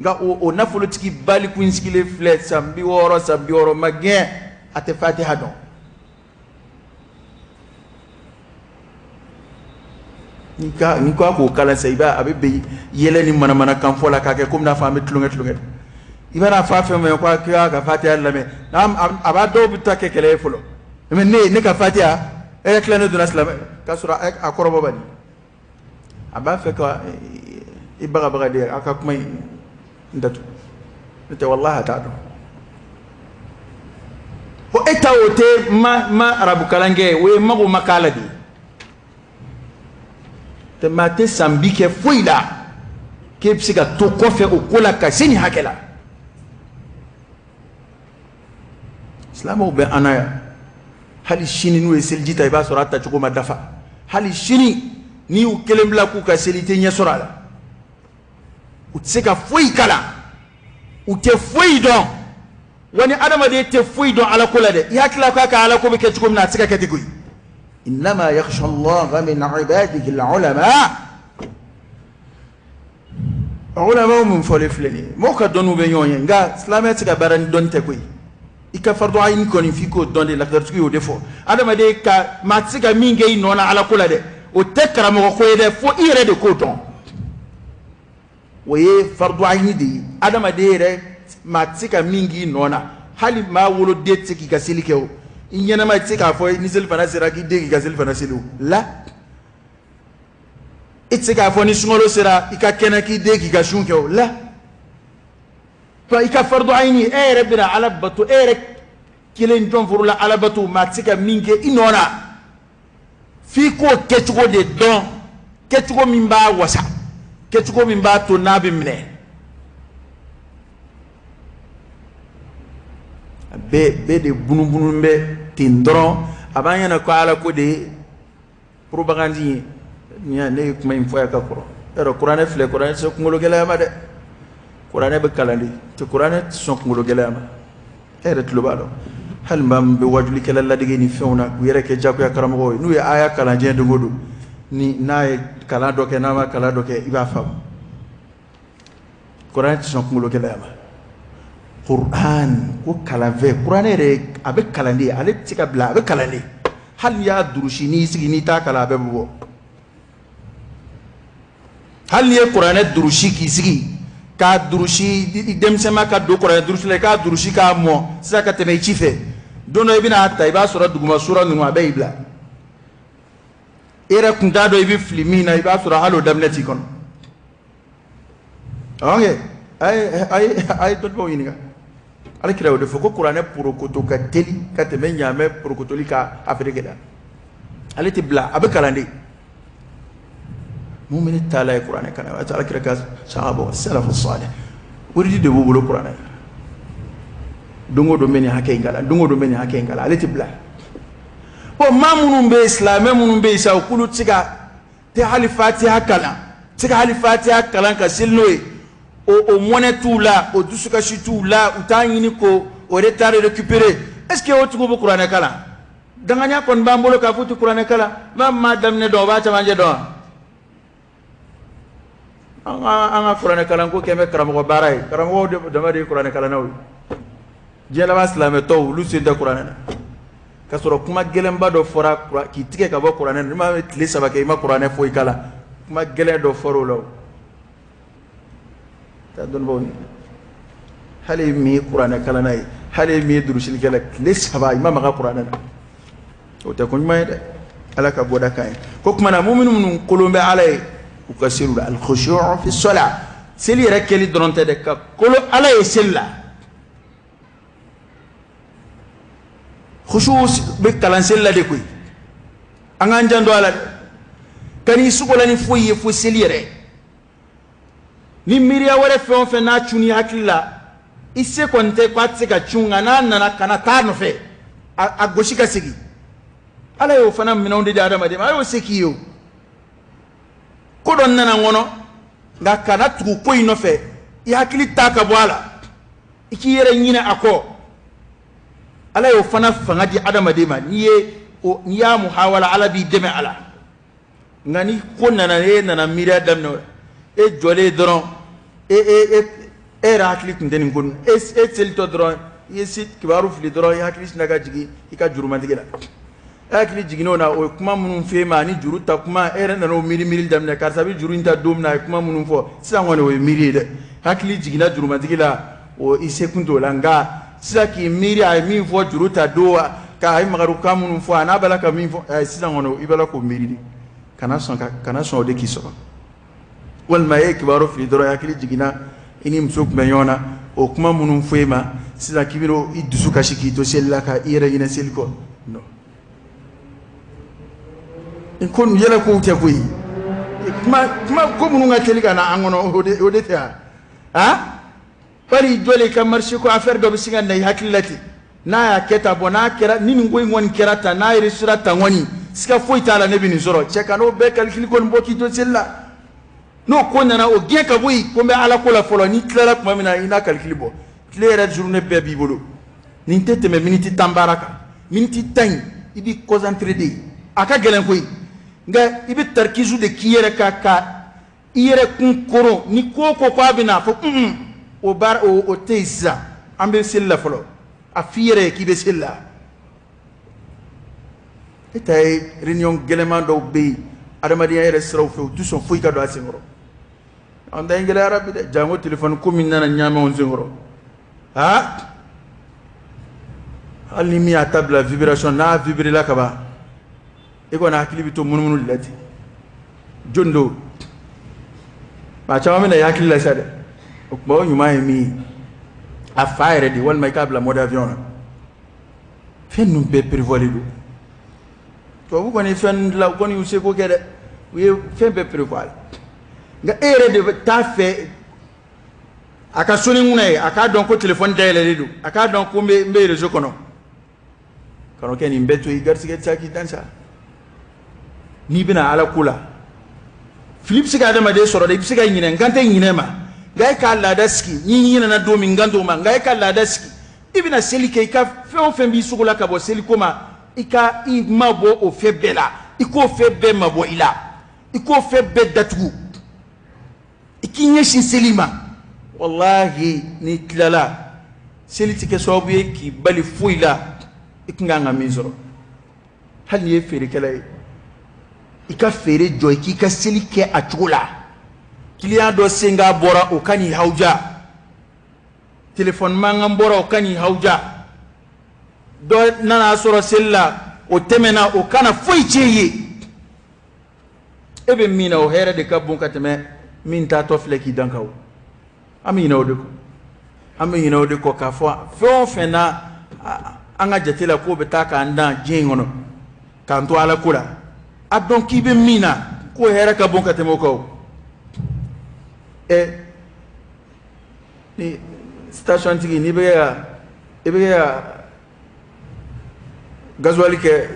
Nka o nafolotigi baliku in sigilen filɛ, san 60, san 60 ma gɛn, a tɛ fatiha dɔn. N'i ko a k'o kalan sisan, i b'a a bɛ bɛn yɛlɛ ni manamanakan fɔ la k'a kɛ komi n'a fɔ an bɛ tulonkɛ tulonkɛ. I bɛna fɔ a fɛn fɛn ko k'a ka fatiha lamɛn, a b'a dɔw bɛ taa kɛ kɛlɛ ye fɔlɔ. Mais ne ka fatiha, e yɛrɛ tila ne donna silamɛ k'a sɔrɔ a kɔrɔbɔ bani. A b'a fɛ ka i bagabaga de a ka kuma in datugu, n'o tɛ walahi a t'a dɔn. Ko e ta o tɛ ma arabukalan kɛ, o ye mago ma k'a la de ye. Tɛ maa tɛ san bi kɛ foyi la k'e bɛ se ka to kɔfɛ o ko la ka se nin hakɛ la. Silamɛw bɛ an na yan, hali sini n'u ye seliji ta, i b'a sɔrɔ a tacogo ma dafa. Hali sini n'i y'u kelen bila k'u ka seli, i tɛ ɲɛ sɔrɔ a la. U tɛ se ka foyi kalan, u tɛ foyi dɔn. Wa ni adamaden tɛ foyi dɔn Ala ko la dɛ, i hakili la k'a ka Ala ko bɛ kɛ cogo min na, a tɛ se ka kɛ ten koyi. Innama yakhsha Allaha min ibadihi al-ulama. Ulama mun fɔlen filɛ nin ye, mɔgɔw ka dɔnniw bɛ ɲɔgɔn ye, nka silamɛya tɛ se ka baara ni dɔnni tɛ koyi. I ka fardu ayini kɔni f'i k'o dɔn de. Lakidaritigi y'o de fɔ. Adamaden ka maa tɛ se ka min kɛ i nɔ na Ala ko la dɛ, o tɛ karamɔgɔ ko ye dɛ, fo i yɛrɛ de k'o dɔn. O ye fardu ayini de ye. Adamaden yɛrɛ, maa tɛ se ka min k'i nɔ na, hali maa woloden tɛ se k'i ka seli kɛ. O i ɲɛnama, i tɛ se k'a fɔ ni seli fana sera k'i den k'i ka seli fana seli o la. I tɛ se k'a fɔ ni sunkalo sera i ka kɛnɛ k'i den k'i ka sun kɛ o la. I ka fardu ayini, e yɛrɛ bɛna Ala bato, e yɛrɛ kelen jɔn furu la Ala bato, maa tɛ se ka min kɛ i nɔ na, f'i k'o kɛcogo de dɔn, kɛcogo min b'a wasa, kɛcogo min b'a to n'a bɛ minɛ. A bɛɛ de bunubunu bɛ ten dɔrɔn. A b'an ɲɛna ko Ala ko de ye propagande ye. Ne ye kuma in fɔ yan ka kɔrɔ. Yɔrɔ kuranɛ filɛ, kuranɛ tɛ sɔn kunkolo gɛlɛya ma dɛ. Kuranɛ bɛ kalan de tɛ, kuranɛ tɛ sɔn kunkolo gɛlɛya ma. E yɛrɛ tulo b'a dɔn, hali maa min bɛ wajulikɛla ladege ni fɛnw na k'u yɛrɛ kɛ jagoya karamɔgɔw ye, n'u ye aya kalan diɲɛ don o don, ni n'a ye kalan dɔ kɛ, n'a ma kalan dɔ kɛ, i b'a faamu. Kuranɛ tɛ sɔn kunkolo gɛlɛya ma. Kuran ko kalanfɛn, kuranɛ yɛrɛ a bɛ kalan de, ale tɛ se ka bila, a bɛ kalan de. Hali n'i y'a durusi, n'i sigi n'i t'a kalan, a bɛɛ bɛ bɔ. Hali n'i ye kuranɛ durusi k'i sigi k'a durusi, denmisɛnma ka don kuranɛ durusi la, i k'a durusi k'a mɔ sisan ka tɛmɛ i ci fɛ, don dɔ i bɛna ta, i b'a sɔrɔ duguma sura ninnu a bɛɛ y'i bila. I yɛrɛ kun t'a dɔn i bɛ fili min na, i b'a sɔrɔ hali o daminɛ t'i kɔnɔ. Ok, a ye dɔnnibaaw ɲininka. Ala kira y'o de fɔ ko kuranɛ porokoto ka teli ka tɛmɛ ɲaamɛ porokotoli ka a feere gɛlɛya. Ale tɛ bila, a bɛ kalan de. Mumini taala ye kuranɛ kalan, a ala kira ka sahabaw, salafu salih, wurudi de b'u bolo kuranɛ. Don o don bɛ nin hakɛ in kalan, don o don bɛ nin hakɛ in kalan, ale tɛ bila. Bon, maa minnu bɛ yen, silamɛ minnu bɛ yen sa, k'olu tɛ se ka tɛ hali fatiha kalan, tɛ se ka hali fatiha kalan ka seli n'o ye, o mɔnɛ t'u la, o dusukasi t'u la, u t'a ɲini ko o retard récupérer. Est ce que o tigiw bɛ kuranɛ kalan? Danganiya kɔni b'an bolo k'a fɔ u tɛ kuranɛ kalan. Maa min m'a daminɛ dɔn, o b'a cɛmancɛ dɔn wa? An ka kuranɛ kalanko kɛ bɛ karamɔgɔ baara ye. Karamɔgɔw dama de ye kuranɛ kalannaw ye. Diɲɛ laban silamɛ tɔw, olu sen tɛ kuranɛ na. K'a sɔrɔ kuma gɛlɛnba dɔ fɔra k'i tigɛ ka bɔ kuranɛ na, n'i ma tile 3 kɛ i ma kuranɛ foyi kalan, kuma gɛlɛn dɔ fɔra o la. O taa dɔnnibaaw ɲini. Hali min ye kuranɛ kalanna ye, hali min ye durusilikɛla ye, tile 3 i ma maga kuranɛ na, o tɛ ko ɲuman ye dɛ. Ala ka bɔda kan ye ko tuma na muminu minnu kolon bɛ Ala ye u ka seliw la, al-khushu' fi salat, seli yɛrɛ kɛli dɔrɔn tɛ dɛ, ka kolo Ala ye seli la. Khushu bɛ kalan seli la de koyi. An k'an janto a la dɛ. Kan'i sugo la ni foyi ye fo seli yɛrɛ. Ni miiriya wɛrɛ fɛn o fɛn n'a cun i hakili la, i se kɔni tɛ k'a tɛ se ka cun, nka n'a nana, kana taa nɔfɛ, a gosi ka segin. Ala y'o fana minɛnw de di adamaden ma, a y'o se k'i ye. O ko dɔ nana n kɔnɔ, nka kana tugu ko in nɔfɛ, i hakili ta ka bɔ a la, i k'i yɛrɛ ɲinɛ a kɔ. Ala y'o fana fanga di adamaden ma. N'i ye o, n'i y'a muhawala, Ala b'i dɛmɛ a la. Nka ni ko nana, e nana miiriya daminɛ o la, e jɔlen dɔrɔn, e e e e yɛrɛ hakili tun tɛ nin ko e e selitɔ dɔrɔn, i ye si kibaru fili dɔrɔn, i hakili sinna ka jigin i ka jurumantigi la. E hakili jiginn'o na, o ye kuma minnu f'e ma ani juru ta kuma, e yɛrɛ nana o miiri miiri daminɛ. Karisa bɛ juru in ta don min na, a ye kuma minnu fɔ, sisan kɔni o ye miiri ye dɛ. Hakili jiginna jurumantigi la, o i se kun t'o la. Nka sisan k'i miiri a ye min fɔ juru ta don, k'a ye magarukan minnu fɔ, a n'a b'a la ka min fɔ sisan kɔni, i b'a la k'o miiri de. Kana sɔn ka kana sɔn o de k'i sɔrɔ. Walima e ye kibaru fili dɔrɔn, hakili jiginna i ni muso tun bɛ ɲɔgɔn na, o kuma minnu fɔ e ma sisan, k'i bɛna i dusu kasi k'i to seli la, ka i yɛrɛ ɲinɛ seli kɔ. Non, ko yɛlɛ kow tɛ koyi. Kuma kuma ko minnu ka teli ka na an kɔnɔ, o de tɛ wa? A bari jɔlen ka marché ko affaire dɔ bɛ se ka na i hakili la ten, n'a y'a kɛ tan, bɔn, n'a kɛra ni nin ko in kɔni kɛra tan, n'a réussira tan kɔni, siga foyi t'a la, ne bɛ nin sɔrɔ. Cɛ, ka n'o bɛɛ calcul kɔni bɔ k'i to seli la. N'o ko nana, o gɛn ka bɔ yen ko n bɛ Ala ko la fɔlɔ. N'i tilala tuma min na, i n'a calcul bɔ. Tile yɛrɛ journée bɛɛ b'i bolo. Nin tɛ tɛmɛ miniti 10 baara kan. Miniti 10 in, i b'i concentré de. A ka gɛlɛn koyi, nka i bɛ tarikizu de k'i yɛrɛ kan, ka i yɛrɛ kun koron. Ni ko o ko ko a bɛ na a fɔ un, o baara o tɛ yen sisan, an bɛ seli la fɔlɔ. A f'i yɛrɛ ye k'i bɛ seli la. E ta ye réunion gɛlɛnman dɔw bɛ yen adamadenya yɛrɛ siraw fɛ, u tɛ sɔn foyi ka don a senkɔrɔ. An ta in gɛlɛyara bi dɛ, janko telefɔni ko min nana ɲaamɛ anw senkɔrɔ. Aa, hali ni min y'a ta bila vibration, n'a vibrela ka ban, e kɔni hakili bɛ to munumunu de la ten. Jɔn don? Maa caman bɛ na i hakili la sa dɛ. O tuma, o ɲuman ye min ye, a fa yɛrɛ de, walima i k'a bila mode avion na. Fɛn ninnu bɛɛ prévoilen don. Tubabu kɔni fɛn ninnu dilan, u kɔni y'u seko kɛ dɛ, u ye fɛn bɛɛ prévoir. Nka e yɛrɛ de bɛ taa fɛ a ka sonner kunna ye, a k'a dɔn ko telefɔni dayɛlɛlen don, a k'a dɔn ko n bɛ réseau kɔnɔ. Kan'o kɛ, nin bɛɛ to i garisɛgɛ tɛ se k'i dan sa. N'i bɛna Ala ko la, fili bɛ se ka adamaden sɔrɔ dɛ, i bɛ se ka ɲinɛ. N kan tɛ ɲinɛ ma, nka e k'a laada sigi. N'i ɲinɛna don min, n kan t'o ma, nka e ka laada sigi. I bɛna seli kɛ, i ka fɛn o fɛn b'i sogo la ka bɔ seliko ma, i ka i mabɔ o fɛn bɛɛ la. I k'o fɛn bɛɛ mabɔ i la, i k'o fɛn bɛɛ datugu, i k'i ɲɛsin seli ma. Walahi, n'i tilala, seli tɛ kɛ sababu ye k'i bali foyi la i kun kan ka min sɔrɔ. Hali n'i ye feerekɛla ye, i ka feere jɔ, i k'i ka seli kɛ a cogo la. Client dɔ senkan bɔra, o ka n'i hawuja. Telefɔni mankan bɔra, o ka n'i hawuja. Dɔ nana sɔrɔ seli la, o tɛmɛna, o kana foyi tiɲɛ i ye. E bɛ min na, o hɛrɛ de ka bon ka tɛmɛ min taatɔ filɛ k'i dan kan. O an bɛ ɲinɛ o de kɔ, an bɛ ɲinɛ o de kɔ, k'a fɔ fɛn o fɛn na an ka jate la k'o bɛ taa k'an dan diɲɛ in kɔnɔ, k'an to Ala ko la, a dɔn k'i bɛ min na, k'o hɛrɛ ka bon ka tɛmɛ o kan. O ɛ ni station tigi, n'i bɛ ka i bɛ ka gasoil kɛ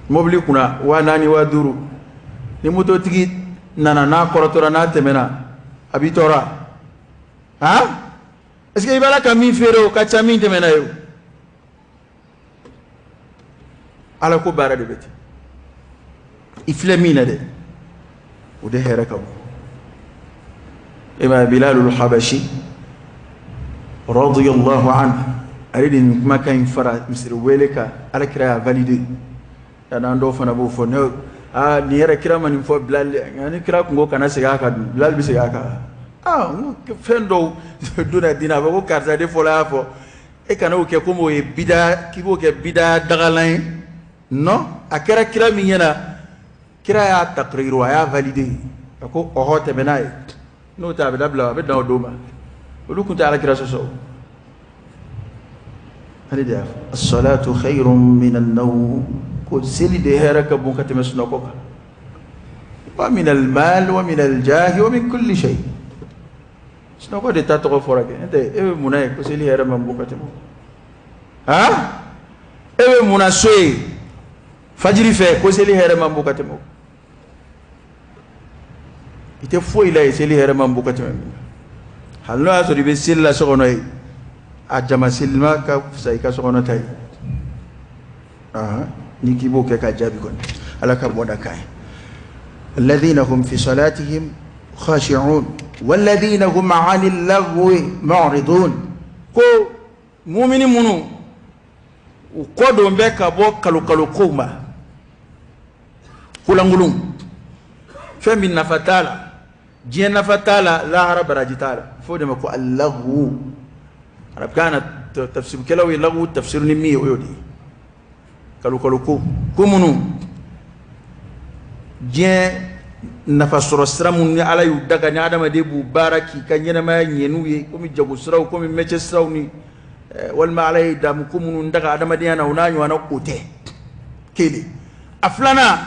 mobili kunna 4000, 5000, ni mototigi nana n'a kɔrɔtɔra, n'a tɛmɛna, a b'i tɔɔrɔ. Han, est ce que i b'a la ka min feere, o ka ca min tɛmɛna ye? O Ala ko baara de bɛ ten. I filɛ min na dɛ, o de hɛrɛ ka bon. E ma Bilalul Habashi radiyallahu anhu, ale de nin kumakan in fara misiri wele kan, Ala kira y'a validé. Yan'an dɔw fana b'o fɔ ne, aa, nin yɛrɛ, kira ma nin fɔ Bilal. Ni kira kun ko kana segin a kan dun, Bilal bɛ segin a kan? Aa, n ko fɛn dɔw donna diinɛ, a fɔ ko karisa de fɔlɔ y'a fɔ, e kana o kɛ komi o ye bida, k'i b'o kɛ bida dagalan ye. Non, a kɛra kira min ɲɛna, kira y'a takriru, a y'a validé, a ko ɔhɔ, tɛmɛ n'a ye. N'o tɛ, a bɛ dabila, a bɛ dan o don ma. Olu tun tɛ Ala kira sɔsɔ. Ale de y'a fɔ: as-salatu khayrun min an-nawm, ko seli de hɛrɛ ka bon ka tɛmɛ sunɔgɔ kan, wa min al-mal wa min al-jahi wa min kulli shay. Sunɔgɔ de ta tɔgɔ fɔra kɛ. N'o tɛ, e bɛ mun na ye ko seli hɛrɛ man bon ka tɛmɛ? Han, e bɛ mun na so ye fajiri fɛ ko seli hɛrɛ man bon ka tɛmɛ? I tɛ foyi la ye seli hɛrɛ man bon ka tɛmɛ min kan. Hali n'o y'a sɔrɔ i bɛ seli la so kɔnɔ ye, a jama selima ka fisa i ka so kɔnɔ ta ye. N'i k'i b'o kɛ ka jaabi kɔni, Ala ka bɔda kan ye. Alladhina hum fi salatihim khashi'un walladhina hum 'anil lagwi mu'ridun. Ko mumini minnu u kɔ don bɛ ka bɔ kalo kalo kow ma, kolankolon, fɛn min nafa t'a la, diɲɛ nafa t'a la, lahara baraji t'a la, fo de ma ko allahu. Arabukan na, tafsirukɛlaw ye lagu tafsir ni min ye, o y'o de ye: kalo kalo ko, ko minnu diɲɛ nafa sɔrɔ sira minnu ni Ala y'u daga, ni adamaden b'u baara k'i ka ɲɛnamaya ɲɛ n'u ye, komi jago siraw, komi métier siraw ni walima Ala ye damu ko minnu daga adamadenya na, o n'a ɲɔgɔnna, o tɛ kelen. A filanan,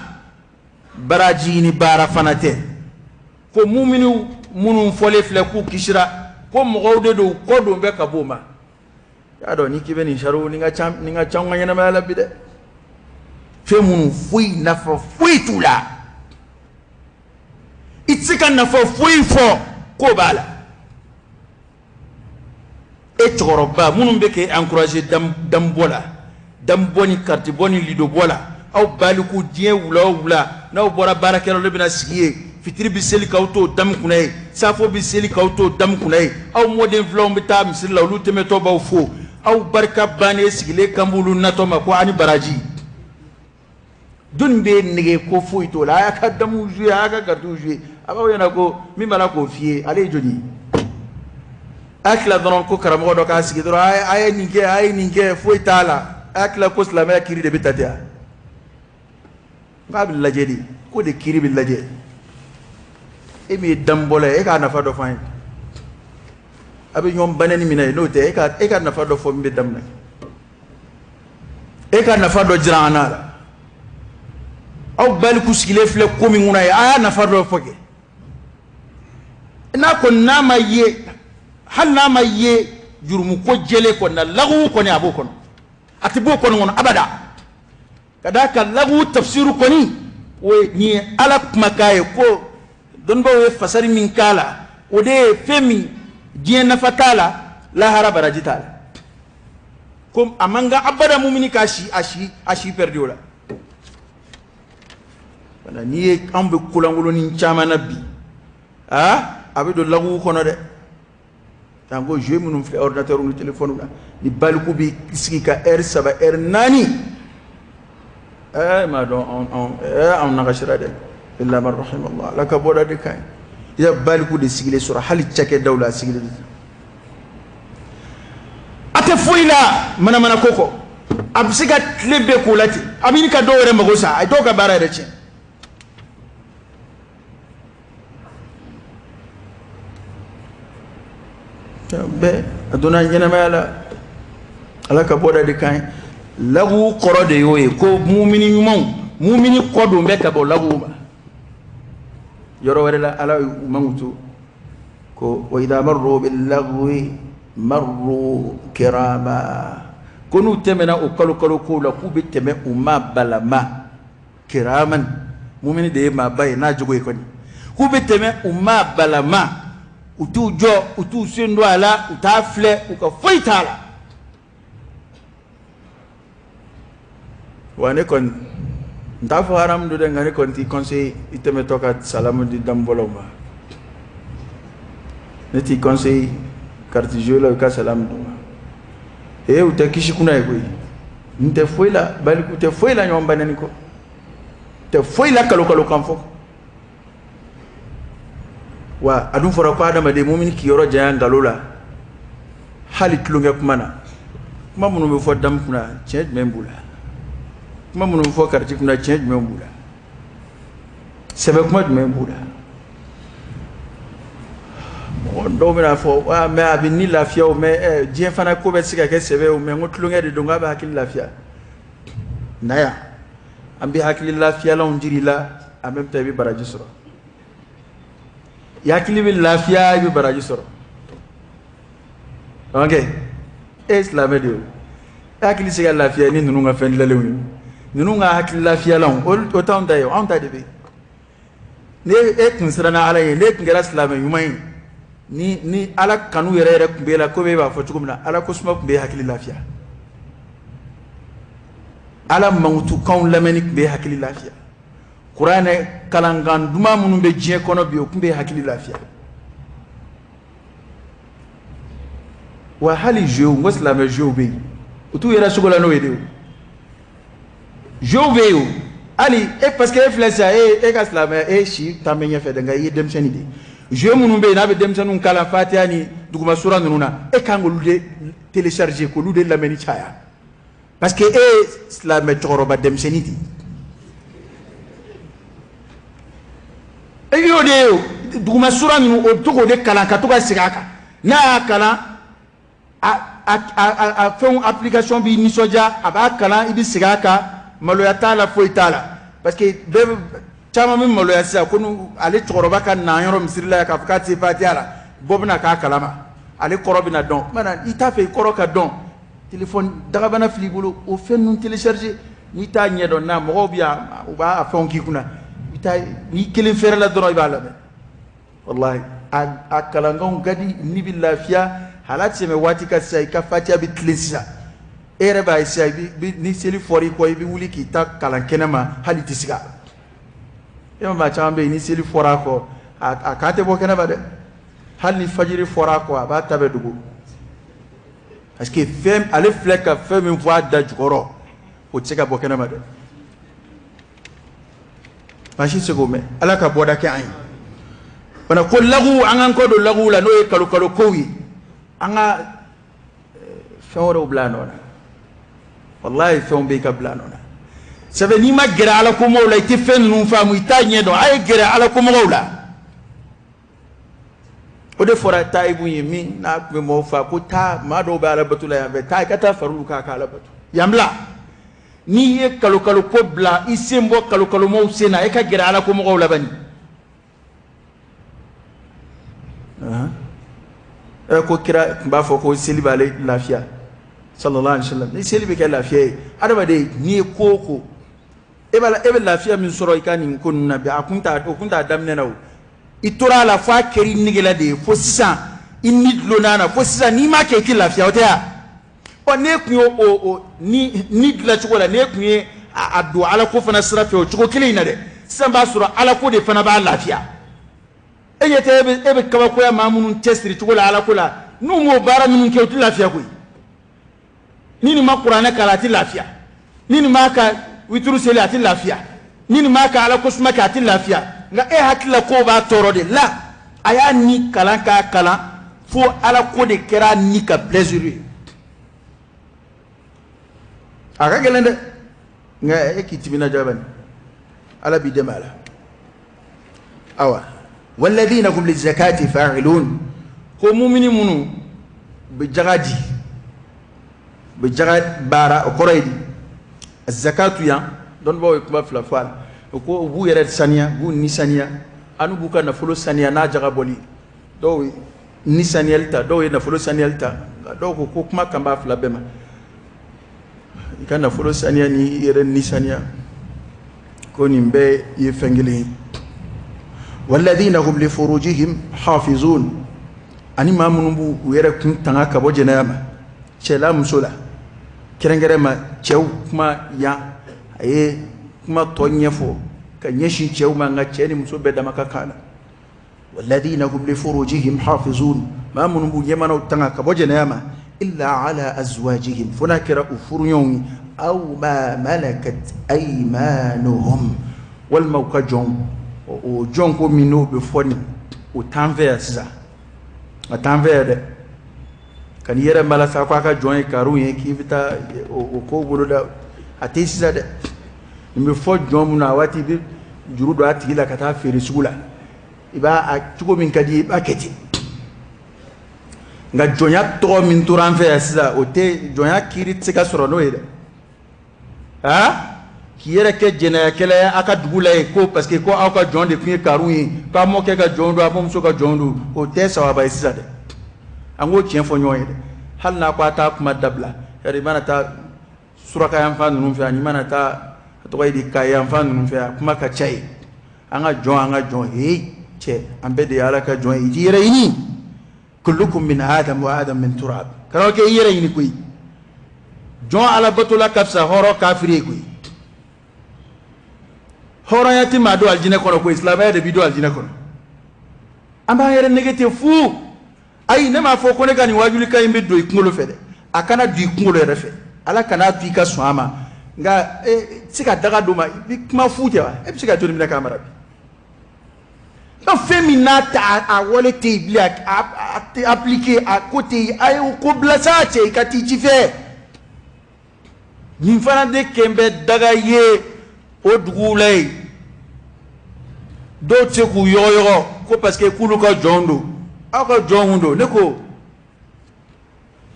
baraji ni baara fana tɛ. Ko mumini minnu fɔlen filɛ k'u kisira, ko mɔgɔw de don, kɔ don bɛ ka b'o ma. Y'a dɔn, ni k'i bɛ nin sariw, nin ka ca, nin ka ca an ka ɲɛnamaya la bi dɛ. Fɛn minnu foyi nafa foyi t'u la, i tɛ se ka nafa foyi fɔ k'o b'a la. E cɛkɔrɔba minnu bɛ k'e encourager dambɔ la, dambɔ ni karitibɔ ni lidobɔ la, Aw baliku diɲɛ wula o wula, n'aw bɔra baarakɛyɔrɔ la, bɛna sigi yen. Fitiri bɛ seli k'aw to damu kunna ye, safo bɛ seli k'aw to damu kunna ye. Aw mɔden filanw bɛ taa misiri la, olu tɛmɛtɔ b'aw fo. Aw barika bannen sigilen kan b'olu natɔ ma ko ani baraji. Jɔnni bɛ nege ko foyi t'o la? A y'a ka damu jouer, a y'a ka karitiw jouer. A b'aw ɲɛna ko min b'a la k'o f'i ye, ale ye jɔni ye? A tila dɔrɔn ko karamɔgɔ dɔ k'a sigi dɔrɔn, a ye nin kɛ, a ye nin kɛ, foyi t'a la. A tila ko silamɛya kiri de bɛ ta ten wa? K'a bɛ lajɛ de, ko de kiri bɛ lajɛ. E min ye damubɔla ye, e k'a nafa dɔ fɔ an ye. A bɛ ɲɔgɔn banɛni min na ye, n'o tɛ, e ka nafa dɔ fɔ min bɛ daminɛ. E ka nafa dɔ jira an na la. Aw baliku sigilen filɛ ko min kunna ye, a y'a nafa dɔ fɔ kɛ. N'a kɔni n'a ma ye, hali n'a ma ye jurumu ko jɛlen kɔni na, lagu kɔni a b'o kɔnɔ, a tɛ b'o kɔni kɔnɔ abada. Ka d'a kan lagu tafsiru kɔni, o ye nin ye Ala kumakan ye ko dɔnnibaaw ye fasari min k'a la, o de ye fɛn min diɲɛ nafa t'a la, lahara baraji t'a la. Ko a man kan abada mumini k'a si a si a si perdu o la. Wala n'i ye anw bɛ kolankolonin caman na bi, a bɛ don lagu kɔnɔ dɛ. Janko jeu minnu filɛ ordinateur ni téléphone la, ni baliku bɛ sigi ka heure 3, heure 4, m'a dɔn anw anw nagasira dɛ. Illa man rahimallah. Ala ka bɔda de ka ɲi. I ya baliku de sigilen sɔrɔ hali cakɛdaw la, a sigilen a tɛ foyi la manamana ko kɔ. A bɛ se ka tile bɛɛ k'o la ten, a bɛ ɲini ka dɔw yɛrɛ mago sa, a ye dɔw ka baara yɛrɛ tiɲɛ. Bɛɛ a donna ɲɛnamaya la, Ala ka bɔda de ka ɲi. Lagu kɔrɔ de y'o ye ko mumini ɲumanw, mumini kɔ don bɛ ka bɔ lagu ma. Yɔrɔ wɛrɛ la, Ala y'u mankutu ko wa idha marru bil lagwi marru kirama, ko n'u tɛmɛna o kalo kalo kow la, k'u bɛ tɛmɛ u ma balama. Kiraman, mumini de ye maaba ye n'a jogo ye kɔni, k'u bɛ tɛmɛ u ma balama, u t'u jɔ, u t'u sen don a la, u t'a filɛ, u ka foyi t'a la. Wa ne kɔni n t'a fɔ haramu don dɛ, nka ne kɔni t'i conseil i tɛmɛtɔ ka salamu di damubɔlaw ma. Ne t'i conseil carte jeu la i ka salamu d'u ma. Ee, u tɛ kisi kunna ye koyi. N tɛ foyi la, baliku tɛ foyi la ɲɔgɔn banɛni kɔ, tɛ foyi la kalo kalo kan fɔ. Wa a dun fɔra ko adamaden mumini k'i yɔrɔ janya nkalon la, hali tulonkɛ kuma na. Kuma minnu bɛ fɔ damu kunna, tiɲɛ jumɛn b'u la? Kuma minnu bɛ fɔ kariti kunna, tiɲɛ jumɛn b'u la? Sɛbɛ kuma jumɛn b'u la? Mɔgɔ dɔw bɛna fɔ mais a bɛ ni lafiya o, mais diɲɛ fana ko bɛ se ka kɛ sɛbɛ o, mais n ko tulonkɛ de don, k'a bɛ hakili lafiya. Na yan, an bɛ hakili lafiyalanw jiri la, en même temps i bɛ baraji sɔrɔ. I hakili bɛ lafiya, i bɛ baraji sɔrɔ. Ok, e ye silamɛ de ye o, e hakili se ka lafiya ni ninnu ka fɛn dilanlenw ye. Ninnu ka hakili lafiyalanw, o t'anw ta ye, anw ta de bɛ yen. Ni e tun siranna Ala ye, ne tun kɛra silamɛ ɲuman ye, ni Ala kanu yɛrɛ yɛrɛ tun b'e la, komi e b'a fɔ cogo min na, Ala ko suma tun b'e hakili lafiya, Ala mankutukanw lamɛnni tun b'e hakili lafiya, kuranɛ kalankan duman minnu bɛ diɲɛ kɔnɔ bi, o tun b'e hakili lafiya. Wa hali jeu, n ko silamɛ jeu bɛ yen, u t'u yɛrɛ sogo la n'o ye de. O jeu bɛ yen o, hali e, parce que e filɛ sisan, e ka silamɛya, e si tan bɛ ɲɛfɛ dɛ, nka i ye denmisɛnnin de ye. Jeu minnu bɛ yen n'a bɛ denmisɛnninw kalan Fatiha ni duguma sura ninnu na, e kan k'olu de télécharger, k'olu de lamɛnni caya, parce que e ye silamɛ cɛkɔrɔba denmisɛnnin de ye. E y'o de ye o, duguma sura ninnu, o bɛ to k'o de kalan ka to ka segin a kan. N'a y'a kalan, a fɛnw application b'i nisɔndiya, a b'a kalan, i bɛ segin a kan, maloya t'a la, foyi t'a la. Parce que bɛɛ caman bɛ maloya sisan ko ale cɛkɔrɔba ka na yɔrɔ misiri la yan k'a fɔ k'a tɛ se Fatiha la, bɔ bɛna k'a kalama, ale kɔrɔ bɛna dɔn. Mana i t'a fɛ i kɔrɔ ka dɔn, téléphone dagabana fili i bolo, o fɛn ninnu télécharger. N'i t'a ɲɛdɔn, n'a mɔgɔw bɛ yan, u b'a fɛnw k'i kunna, i bɛ taa n'i kelen fɛrɛ la dɔrɔn, i b'a lamɛn. Wallahi, a kalankanw ka di, n'i bɛ lafiya. Hal'a tɛ tɛmɛ waati kan sisan, i ka Fatiha bɛ tilen sisan. E yɛrɛ b'a ye sisan, ni seli fɔra i kɔ, i bɛ wuli k'i ta kalan kɛnɛ ma, hali i tɛ siga. E ma maa caman bɛ yen, ni seli fɔra a kɔ, a kan tɛ bɔ kɛnɛ ma dɛ. Hali ni fajiri fɔra a kɔ, a b'a ta bɛɛ dogo, parce que fɛn ale filɛ ka fɛn min fɔ a da jukɔrɔ, o tɛ se ka bɔ kɛnɛ ma dɛ. Maa si tɛ se k'o mɛn. Ala ka bɔda kɛ an ye fana. Ko lagu, an k'an kɔ don lagu la, n'o ye kalo kalo kow ye, an ka fɛn wɛrɛw bila a nɔ na. Walayi, fɛnw bɛ ka bila a nɔ na. Sɛbɛ, n'i ma gɛrɛ ala komɔgɔw la, i tɛ fɛn ninnu faamu, i t'a ɲɛ dɔn. A ye gɛrɛ ala komɔgɔw la. O de fɔra tayibu ye min n'a tun bɛ mɔgɔw fa ko taa, maa dɔw bɛ ala bato la yan fɛ, taa i ka taa far'olu kan ka ala bato yan bila. N'i ye kalo kalo ko bila, i sen bɔ kalo kalo mɔgɔw sen na, e ka gɛrɛ ala komɔgɔw la bani. Ko kira tun b'a fɔ ko seli b'ale lafiya, sallallahu alaihi wasallam. Ni seli bɛ kɛ lafiya ye adamaden, n'i ye ko o ko, e b'a e bɛ lafiya min sɔrɔ i ka nin ko ninnu na bi, a kun t'a o kun t'a daminɛ na. O i tora a la fo a kɛra i nege la de ye, fo sisan i ni dulonna na, fo sisan n'i m'a kɛ i tɛ lafiya, o tɛ wa? Ɔ, n'e tun ye o ni ni dilan cogo la, n'e tun ye a don ala ko fana sira fɛ o cogo kelen in na dɛ, sisan b'a sɔrɔ ala ko de fana b'a lafiya. E ɲɛ tɛ, e bɛ kabakoya maa minnu cɛsiri cogo la ala ko la, n'u m'o baara minnu kɛ, u tɛ lafiya koyi. Ni nin ma kuranɛ kalan, a tɛ lafiya. Ni nin m'a ka wituru seli, a tɛ lafiya. Ni nin m'a ka ala ko suma kɛ, a tɛ lafiya. Nka e hakili la k'o b'a tɔɔrɔ de la. A y'a ni kalan k'a kalan fo ala ko de kɛra ni ka plaisir ye. A ka gɛlɛn dɛ, nka e k'i timinadiya bani, ala b'i dɛmɛ a la. Awa, walladhina hum lizakati fa'ilun, ko mumini minnu bɛ jaga di, u bɛ jaga baara, o kɔrɔ ye di? Zakatu yan, dɔnnibaaw ye kuma fila fɔ a la. U ko u b'u yɛrɛ saniya, u b'u ni saniya, ani b'u ka nafolo saniya n'a jaga bɔli. Dɔw ni saniyali ta, dɔw ye nafolo saniyali ta. Nka dɔw ko ko kuma kan b'a fila bɛɛ ma, i ka nafolo saniya ni i yɛrɛ ni saniya, ko nin bɛɛ ye fɛn kelen ye. Walladhina hum li furujihim hafizun, ani maa minnu b'u u yɛrɛ kun tanga ka bɔ jɛnɛya ma, cɛ la, muso la, kɛrɛnkɛrɛn ma cɛw kuma yan. A ye kuma tɔ ɲɛfɔ ka ɲɛsin cɛw ma, nka cɛ ni muso bɛɛ dama ka kan na. Walladhina hum li furujihim hafizun, maa minnu b'u ɲɛmanaw tanga ka bɔ jɛnɛya ma, illa ala azwajihim, fo n'a kɛra u furuɲɔgɔnw ye, aw ma malakat aymanuhum, walima u ka jɔnw. O jɔn ko min n'o bɛ fɔ nin, o t'an fɛ yan sisan, a t'an fɛ yan dɛ. Ka n'i yɛrɛ malasa ko a ka jɔn ye karun ye, k'i bɛ taa o ko boloda, a tɛ sisan dɛ. Nin bɛ fɔ jɔn min na, a waati i bɛ juru don a tigi la ka taa feere sugu la, i b'a a cogo min ka di i b'a kɛ ten. Nka jɔnya tɔgɔ min tora an fɛ yan sisan, o tɛ jɔnya kiiri tɛ se ka sɔrɔ n'o ye dɛ. Aa, k'i yɛrɛ kɛ jɛnɛyakɛla ye aw ka dugu la yen, ko parce que ko aw ka jɔn de tun ye karun ye, k'a mɔkɛ ka jɔn don, a mɔmuso ka jɔn don, o tɛ sawaba ye sisan dɛ. An k'o tiɲɛ fɔ ɲɔgɔn ye dɛ. Hali n'a ko a t'a kuma dabila yɛrɛ, i mana taa suraka yanfan ninnu fɛ, ani mana taa a tɔgɔ ye di, kayi yanfan ninnu fɛ, a kuma ka ca yen. An ka jɔn, an ka jɔn, ee cɛ, an bɛɛ de ye ala ka jɔn ye. I t'i yɛrɛ ɲini. Kullukum min adam wa adam min turab. Kana kɛ i yɛrɛ ɲini koyi. Jɔn alabatola ka fisa hɔrɔn kafiri ye koyi. Hɔrɔnya tɛ maa don alijinɛ kɔnɔ koyi, silamɛya de b'i don alijinɛ kɔnɔ. An b'an yɛrɛ nɛgɛn ten fu. Ayi, ne m'a fɔ ko ne ka nin wajulikan in bɛ don i kunkolo fɛ dɛ. A kana don i kunkolo yɛrɛ fɛ, ala kana to i ka sɔn a ma. Nka e tɛ se ka daga don ma, i bɛ kuma fu tɛ wa? E bɛ se ka joli minɛ k'a mara bi? Donc fɛn min n'a ta a wale tɛ yen bilen, a tɛ appliquer, a ko tɛ yen, a ye o ko bila sa. Cɛ, i ka t'i ci fɛ. Nin fana de kɛn bɛ daga ye o duguw la yen. Dɔw tɛ se k'u yɔgɔyɔgɔ ko parce que k'olu ka jɔn don. Aw ka jɔn don. Ne ko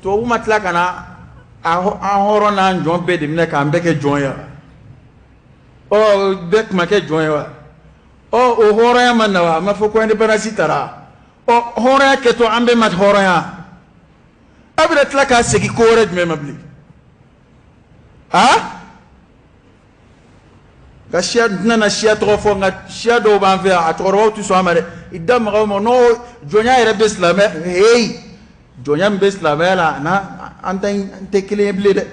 tubabu ma tila ka na an hɔrɔn n'an jɔn bɛɛ de minɛ k'an bɛɛ kɛ jɔn ye wa? Ɔ, bɛɛ tun ma kɛ jɔn ye wa? Ɔ, o hɔrɔnya ma na wa? A ma fɔ ko indépendance tara? Ɔ, hɔrɔnya kɛtɔ, an bɛɛ ma hɔrɔnya. Aw bɛna tila k'a segin ko wɛrɛ jumɛn ma bilen? A ka siya n tɛna siya tɔgɔ fɔ, nka siya dɔw b'an fɛ yan, a cɛkɔrɔbaw tɛ sɔn a ma dɛ. I da maga o ma, n'o jɔnya yɛrɛ bɛ silamɛ, heyi, jɔnya min bɛ silamɛya la, na an ta in tɛ kelen ye bilen dɛ.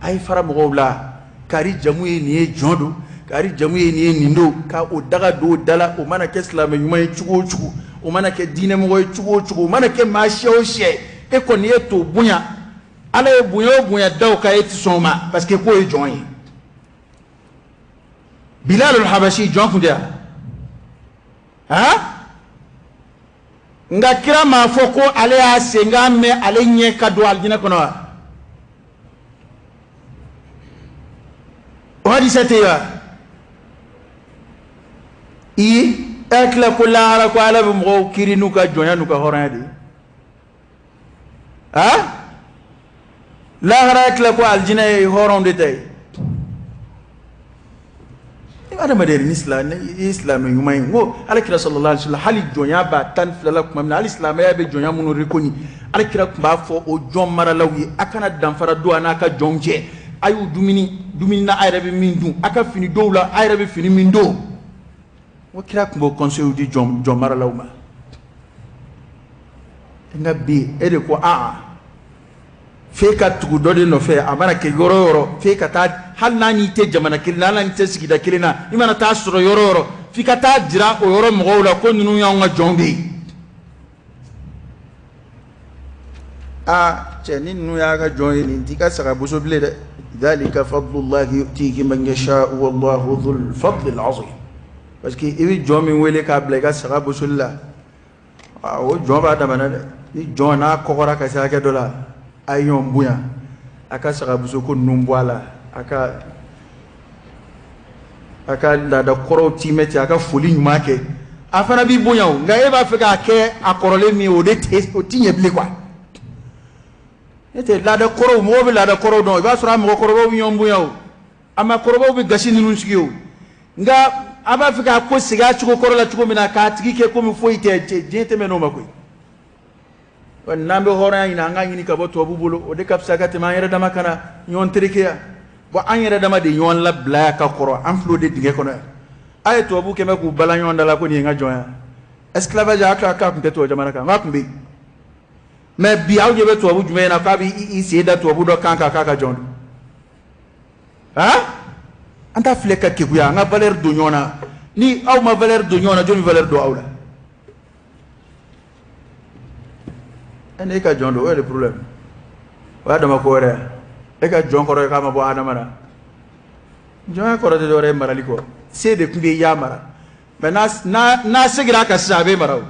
A ye fara mɔgɔw la, kari jamu ye nin ye jɔn don, kari jamu ye nin ye nin don, ka o daga don o da la. O mana kɛ silamɛ ɲuman ye cogo o cogo, o mana kɛ diinɛmɔgɔ ye cogo o cogo, o mana kɛ maa siya o siya ye, e kɔni ye t'o bonya. Ala ye bonya o bonya da o kan, e tɛ sɔn o ma parce que k'o ye jɔn ye. Bilal al-Habashi jɔn tun tɛ yan han? Nka kira m'a fɔ ko ale y'a senkan mɛn ale ɲɛ ka don alijinɛ kɔnɔ wa? O hadisa tɛ yen wa? I hakili ko lahara ko Ala bɛ mɔgɔw kiiri n'u ka jɔnya n'u ka hɔrɔnya de ye. Han? Lahara hakili ko alijinɛ ye hɔrɔnw de ta ye. Adamaden ni silamɛ, i ye silamɛ ɲuman ye, n ko ala kira sallallahu alaihi wasallam, hali jɔnya b'a 12 la tuma min na, hali silamɛya bɛ jɔnya minnu reconnu, ala kira tun b'a fɔ o jɔn maralaw ye, a kana danfara don a n'a ka jɔnw cɛ. A y'u dumuni dumuni na a yɛrɛ bɛ min dun, a ka fini dɔw la a yɛrɛ bɛ fini min don. N ko kira tun b'o conseil di jɔn maralaw ma. Nka bi e de ko aa f'e ka tugu dɔ de nɔfɛ, a mana kɛ yɔrɔ o yɔrɔ, f'e ka taa, hali n'a n'i tɛ jamana kelen na, hali n'a n'i tɛ sigida kelen na, i mana taa sɔrɔ yɔrɔ o yɔrɔ, f'i ka taa jira o yɔrɔ mɔgɔw la ko ninnu y'anw ka jɔnw de ye. Aa cɛ, ni ninnu y'a ka jɔn ye, nin t'i ka saga boso bilen dɛ. Dhalika fadlullahi yu'tihi man yasha'u wallahu dhul fadlil azim. Parce que i bɛ jɔn min wele k'a bila i ka saga bosoli la, o jɔn b'a damana dɛ. Ni jɔn n'a kɔgɔra ka se hakɛ dɔ la, a ye ɲɔgɔn bonya, a ka sagaboso ko ninnu bɔ a la, a ka laada kɔrɔw tiimɛ ten, a ka foli ɲuman kɛ, a fana b'i bonya. O nka e b'a fɛ k'a kɛ a kɔrɔlen min ye, o de tɛ, o ti ɲɛ bilen quoi. Ne tɛ laada kɔrɔw, mɔgɔw bɛ laada kɔrɔw dɔn. I b'a sɔrɔ a mɔgɔkɔrɔbaw bɛ ɲɔgɔn bonya, o a maakɔrɔbaw bɛ gasi ninnu sigi. O nka a b'a fɛ k'a ko segin a cogo kɔrɔ la cogo min na, k'a tigi kɛ komi foyi tɛ. Diɲɛ tɛmɛ n'o ma koyi. N'an bɛ hɔrɔnya ɲini, an k'a ɲini ka bɔ tubabu bolo, o de ka fisa ka tɛmɛ an yɛrɛ dama kana ɲɔgɔn terekeya. Bon, an yɛrɛ dama de ɲɔgɔn labila yan ka kɔrɔ, an filɛ o de dingɛ kɔnɔ yan. A ye tubabu kɛmɛ k'u bala ɲɔgɔn da la ko nin ye n ka jɔn ya. Esclavage, a k'a tun tɛ tubabu jamana kan, k'a tun bɛ yen. Mais bi, aw ɲɛ bɛ tubabu jumɛn na k'a bɛ i sen da tubabu dɔ kan kan k'a ka jɔn don? Han, an t'a filɛ ka keguya, an ka valeur don ɲɔgɔn na. Ni aw ma valeur don ɲɔgɔn na, jɔn bɛ valeur don aw la? E ne ka jɔn don, o ye le problème, o y'a dama ko wɛrɛ. E ka jɔn kɔrɔ ye k'a ma bɔ adama na. Jɔnya kɔrɔ tɛ dɔwɛrɛ ye marali kɔ. Se de tun bɛ i y'a mara, mais n'a seginna a kan sisan, a bɛ mara. O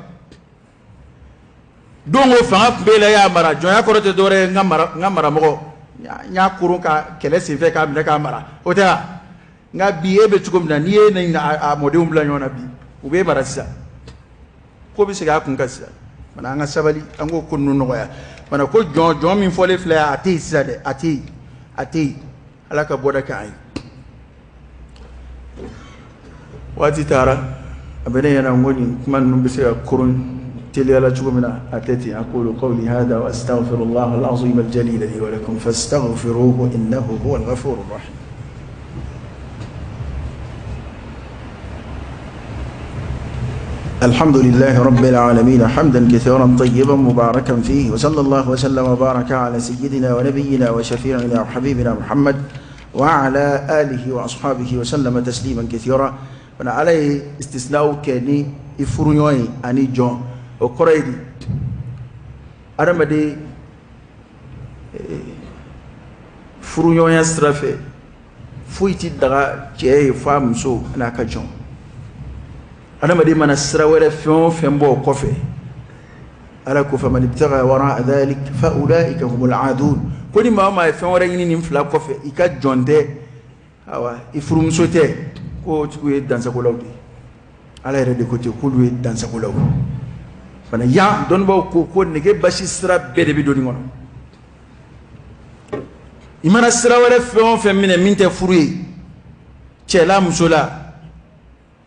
don o fanga tun b'e la, i y'a mara. Jɔnya kɔrɔ tɛ dɔwɛrɛ ye n ka mara, n ka maramɔgɔ, n y'a koron ka kɛlɛ senfɛ k'a minɛ k'a mara, o tɛ wa? Nka bi, e bɛ cogo min na, n'i ye ni a mɔdenw bila ɲɔgɔn na bi, u b'e mara sisan, ko bɛ segin a kun kan sisan. Mana an ka sabali, an k'o ko ninnu nɔgɔya. Mana ko jɔn jɔn min fɔlen filɛ, a tɛ yen sisan dɛ, a tɛ yen, a tɛ yen. Ala ka bɔda kɛ an ye. Waati taara, a bɛ ne ɲɛna n ko nin kuma ninnu bɛ se ka koron teliya la cogo min na, a tɛ ten. Aqulu qawli hadha wa astaghfirullah al-azim al-jalil li wa lakum fastaghfiruhu innahu huwa al-ghafur ar-rahim. الحمد لله رب العالمين حمدا كثيرا طيبا مباركا فيه، وصلى الله وسلم وبارك على سيدنا ونبينا وشفيعنا وحبيبنا محمد وعلى آله وأصحابه وسلم تسليما كثيرا. Fana ala ye istisnaw kɛ ni i furuɲɔgɔn ye ani jɔn. O kɔrɔ ye di? Adamaden furuɲɔgɔnya sira fɛ, foyi ti daga cɛ ye f'a muso n'a ka jɔn. Adamaden mana sira wɛrɛ fɛn o fɛn bɔ o kɔfɛ, ala ko faman ibtaga wara dhalik fa ulaika humul aadun. Ko ni maa o maa ye fɛn wɛrɛ ɲini nin fila kɔfɛ, i ka jɔn tɛ, awa i furumuso tɛ, ko o tigiw ye dansagolaw de ye. Ala yɛrɛ de ko ten k'olu ye dansagolaw fana. Yan dɔnnibaaw ko ko nege basi sira bɛɛ de bɛ don nin kɔnɔ. I mana sira wɛrɛ fɛn o fɛn minɛ min tɛ furu ye, cɛ la, muso la,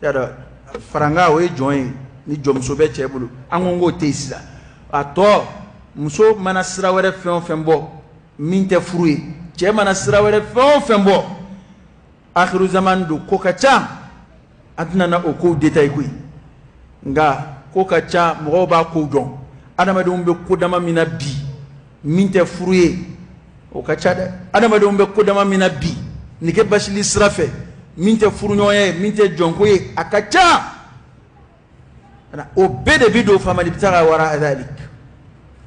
y'a dɔn faranga o ye jɔn ye. Ni jɔnmuso bɛ cɛ bolo, an ko k'o tɛ yen sisan. A tɔ, muso mana sira wɛrɛ fɛn o fɛn bɔ min tɛ furu ye, cɛ mana sira wɛrɛ fɛn o fɛn bɔ, akhiru zaman don, ko ka ca, an tɛna na o kow détail koyi. Nka ko ka ca, mɔgɔw b'a kow dɔn. Adamadenw bɛ ko dama min na bi min tɛ furu ye, O ka ca dɛ. Adamadenw bɛ ko dama min na bi, nege basili sira fɛ, min tɛ furuɲɔgɔnya ye, min tɛ jɔnko ye, a ka ca. O bɛɛ de bɛ don faman ibtaga wara dhalik,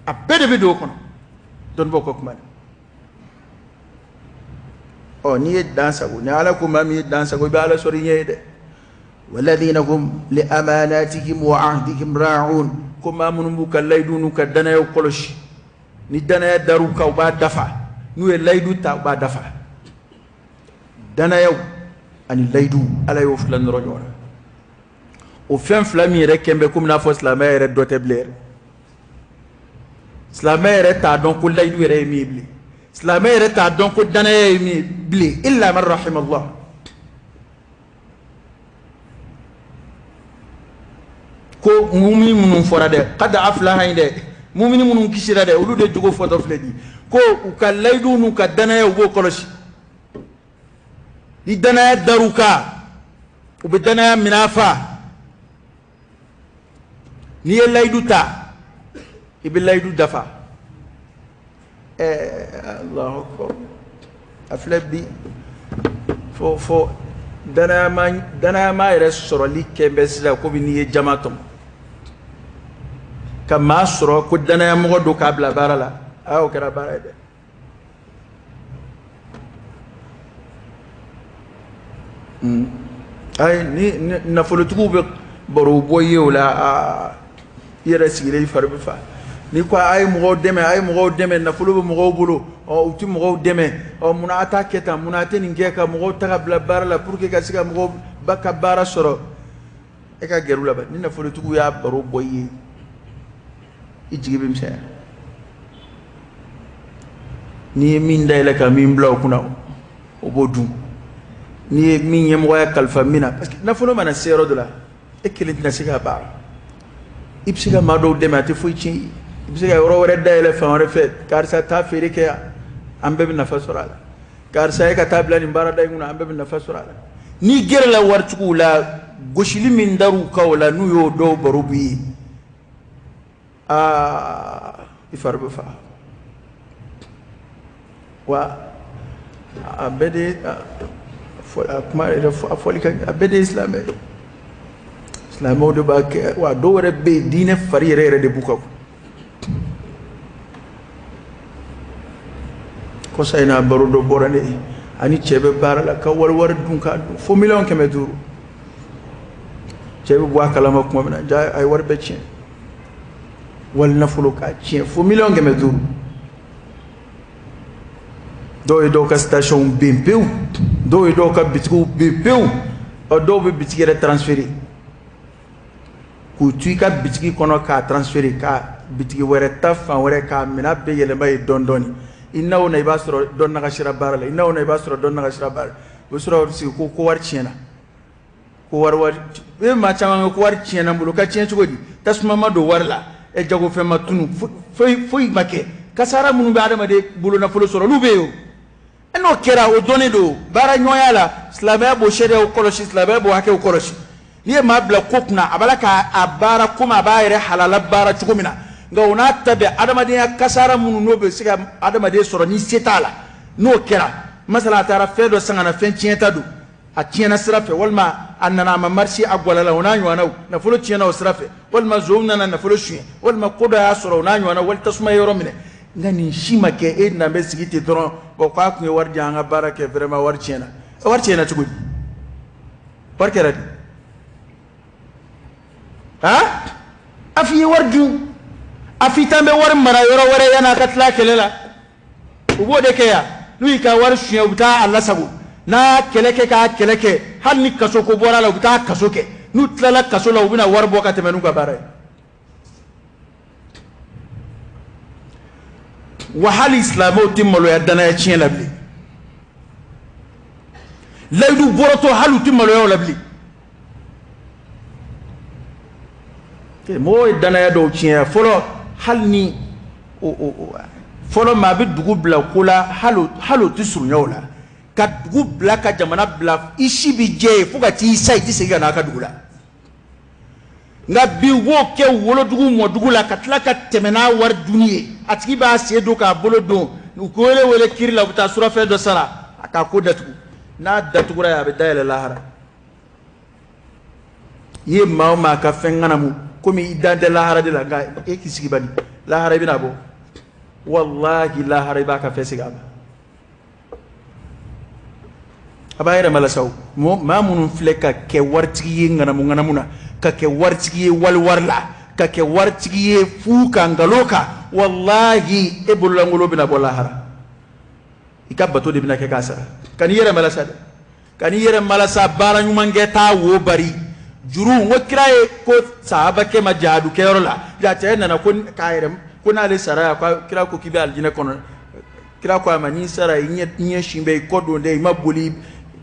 a bɛɛ de bɛ don o kɔnɔ. Dɔnnibaaw ka kuma ɔ, n'i ye dan sago, ni Ala ko maa min ye dan sago, i bɛ Ala sɔrɔ i ɲɛ ye dɛ. Walladhina hum li amanatihim wa ahdihim ra'un, ko maa minnu b'u ka layidu n'u ka danayaw kɔlɔsi, ni danaya dar'u kan, u b'a dafa, n'u ye layidu ta, u b'a dafa. Danayaw ani layidu, Ala y'o fila nɔrɔ ɲɔgɔn na. O fɛn fila min yɛrɛ kɛn bɛ komi n'a fɔ silamɛya yɛrɛ dɔ tɛ bilen yɛrɛ. Silamɛ yɛrɛ t'a dɔn ko layidu yɛrɛ ye min ye bilen, silamɛ yɛrɛ t'a dɔn ko danaya ye min ye bilen, illa man rahimallah. Ko mumini minnu fɔra dɛ, kad aflaha in dɛ, mumini minnu kisira dɛ, olu de jogo fɔtɔ filɛ nin ye, ko u ka layidu n'u ka danaya, u b'o kɔlɔsi. Ni danaya dar'u kan, u bɛ danaya minɛ fa. N'i ye layidu ta, i bɛ layidu dafa. Allahu akbar. A filɛ bi, fo danayama yɛrɛ sɔrɔli kɛ bɛ sisan komi n'i ye jama tɔmɔ ka maa sɔrɔ ko danayamɔgɔ don k'a bila baara la, aa, o kɛra baara ye dɛ. Ayi, ni nafolotigiw bɛ baro bɔ i ye o la, aa, i yɛrɛ sigilen, i fari bɛ fa. Ni ko a ye mɔgɔw dɛmɛ, a ye mɔgɔw dɛmɛ, nafolo bɛ mɔgɔw bolo, ɔ, u tɛ mɔgɔw dɛmɛ. Ɔ, munna a t'a kɛ tan? Munna a tɛ nin kɛ ka mɔgɔw ta ka bila baara la pour que ka se ka mɔgɔw ba ka baara sɔrɔ? E ka gɛrɛ u la ba. Ni nafolotigiw y'a baro bɔ i ye, i jigi bɛ misɛnya. N'i ye min dayɛlɛ ka min bila o kunna, o b'o dun. N'i ye min ɲɛmɔgɔya kalifa min na, parce que nafolo mana se yɔrɔ dɔ la, e kelen tɛna se k'a baara. I bɛ se ka maa dɔw dɛmɛ, a tɛ foyi tiɲɛ i ye. I bɛ se ka yɔrɔ wɛrɛ dayɛlɛ fan wɛrɛ fɛ. Karisa, taa feere kɛ yan, an bɛɛ bɛ nafa sɔrɔ a la. Karisa, e ka taa bila nin baarada in kunna, an bɛɛ bɛ nafa sɔrɔ a la. N'i gɛrɛla waritigiw la, gosili min dar'u kan o la, n'u y'o dɔw baro b'i ye, aa, i fari bɛ faga. Wa a bɛɛ de, a kuma yɛrɛ a fɔli ka, a bɛɛ de ye silamɛ ye, silamɛw de b'a kɛ. Wa dɔw yɛrɛ bɛ yen, diinɛ fari yɛrɛ yɛrɛ de b'u kan. Kɔsa in na, baro dɔ bɔra ne ye, ani cɛ bɛ baara la ka wari wari dun k'a dun fo 500 000 000. Cɛ bɛ bɔ a kalama tuma min na, ja, a ye wari bɛɛ tiɲɛ, wali nafolo k'a tiɲɛ fo 500 000 000. Dɔw ye dɔw ka station ben pewu, dɔw ye dɔw ka bitigiw ben pewu. Ɔ, dɔw bɛ bitigi yɛrɛ transférer, k'u to i ka bitigi kɔnɔ k'a transférer ka bitigi wɛrɛ ta fan wɛrɛ, k'a minɛn bɛɛ yɛlɛma yen dɔɔni dɔɔni. I na o na, i b'a sɔrɔ dɔ nagasira baara la. I na o na, i b'a sɔrɔ dɔ nagasira baara la. O bɛ sɔrɔ sigi ko wari tiɲɛna, ko wari wari e maa caman ko wari tiɲɛna n bolo. Ka tiɲɛ cogo di? Tasuma ma don wari la, ɛ, jagofɛn ma tunu, foyi foyi ma kɛ. Kasara minnu bɛ adamaden bolo nafolo sɔrɔ, olu bɛ yen o. E n'o kɛra, o dɔnnen don baara ɲɔgɔnya la. Silamɛya b'o sariyaw kɔlɔsi, silamɛya b'o hakɛw kɔlɔsi. N'i ye maa bila ko kunna, a b'a la k'a baara komi a b'a yɛrɛ halala baara cogo min na. Nka o n'a ta bɛɛ, adamadenya kasara minnu n'o bɛ se ka adamaden sɔrɔ ni se t'a la, n'o kɛra, masala a taara fɛn dɔ san ka na, fɛn tiɲɛta don, a tiɲɛna sira fɛ, walima a nana a ma marisi, a gwalala, o n'a ɲɔgɔnnaw, nafolo tiɲɛna o sira fɛ, walima zonw nana nafolo suɲɛ, walima ko dɔ y'a sɔrɔ, o n'a ɲɔgɔnna, wali tasuma ye yɔrɔ minɛ. Nka nin si ma kɛ, e na bɛ sigi ten dɔrɔn, bon, k'a tun ye wari di, an ka baara kɛ, vraiment wari tiɲɛna. Wari tiɲɛna cogo di? Wari kɛra di? Han, a f'i ye wari dun, a f'i t'an bɛ wari mara yɔrɔ wɛrɛ yan'a ka tila kɛlɛ la. U b'o de kɛ yan. N'u y'i ka wari suɲɛ, u bɛ taa a lasago, n'a kɛlɛ kɛ k'a kɛlɛ kɛ, hali ni kaso ko bɔra a la, u bɛ taa kaso kɛ. N'u tilala kaso la, u bɛna wari bɔ ka tɛmɛ n'u ka baara ye. Wa hali silamɛw tɛ maloya danaya tiɲɛ la bilen, layidu bɔrɔtɔ, hali u tɛ maloya o la bilen. Mɔgɔw ye danaya dɔw tiɲɛ fɔlɔ. Hali ni fɔlɔ maa bɛ dugu bila ko la, hali o tɛ surunya o la, ka dugu bila ka jamana bila, i si bɛ jɛ ye fo ka t'i sa, i tɛ segin ka n'a ka dugu la. Nka bi, u b'o kɛ wolodugu mɔdugu la, ka tila ka tɛmɛ n'a wari dunni ye. A tigi b'a sen don k'a bolo don U ko wele wele kiri la, u bɛ taa surafɛn dɔ sara a k'a ko datugu. N'a datugura yen, a bɛ dayɛlɛ lahara. I ye maa o maa ka fɛn ŋanamu, komi i dan tɛ lahara de la, nka e k'i sigi bani, lahara i bɛna bɔ. Walahi, lahara i b'a ka fɛn segin a ma. A b'a yɛrɛ malasa o. Maa minnu filɛ ka kɛ waritigi ye ŋanamu ŋanamu na, ka kɛ waritigi ye wali wari la, ka kɛ waritigi ye fu kan, nkalon kan, walahi, e bololankolon bɛna bɔ lahara. I ka bato de bɛna kɛ k'a sara. Ka n'i yɛrɛ malasa dɛ, ka n'i yɛrɛ malasa. Baara ɲumankɛ t'a wo bari juru. N ko kira ye ko sahabakɛ ma jihadu kɛyɔrɔ la, ja cɛ nana ko k'a yɛrɛ ko n'ale sara yan, ko kira ko k'i bɛ alijinɛ kɔnɔ. Kira ko a ma, n'i sara, i ɲɛ sin bɛ i kɔ don dɛ, i ma boli,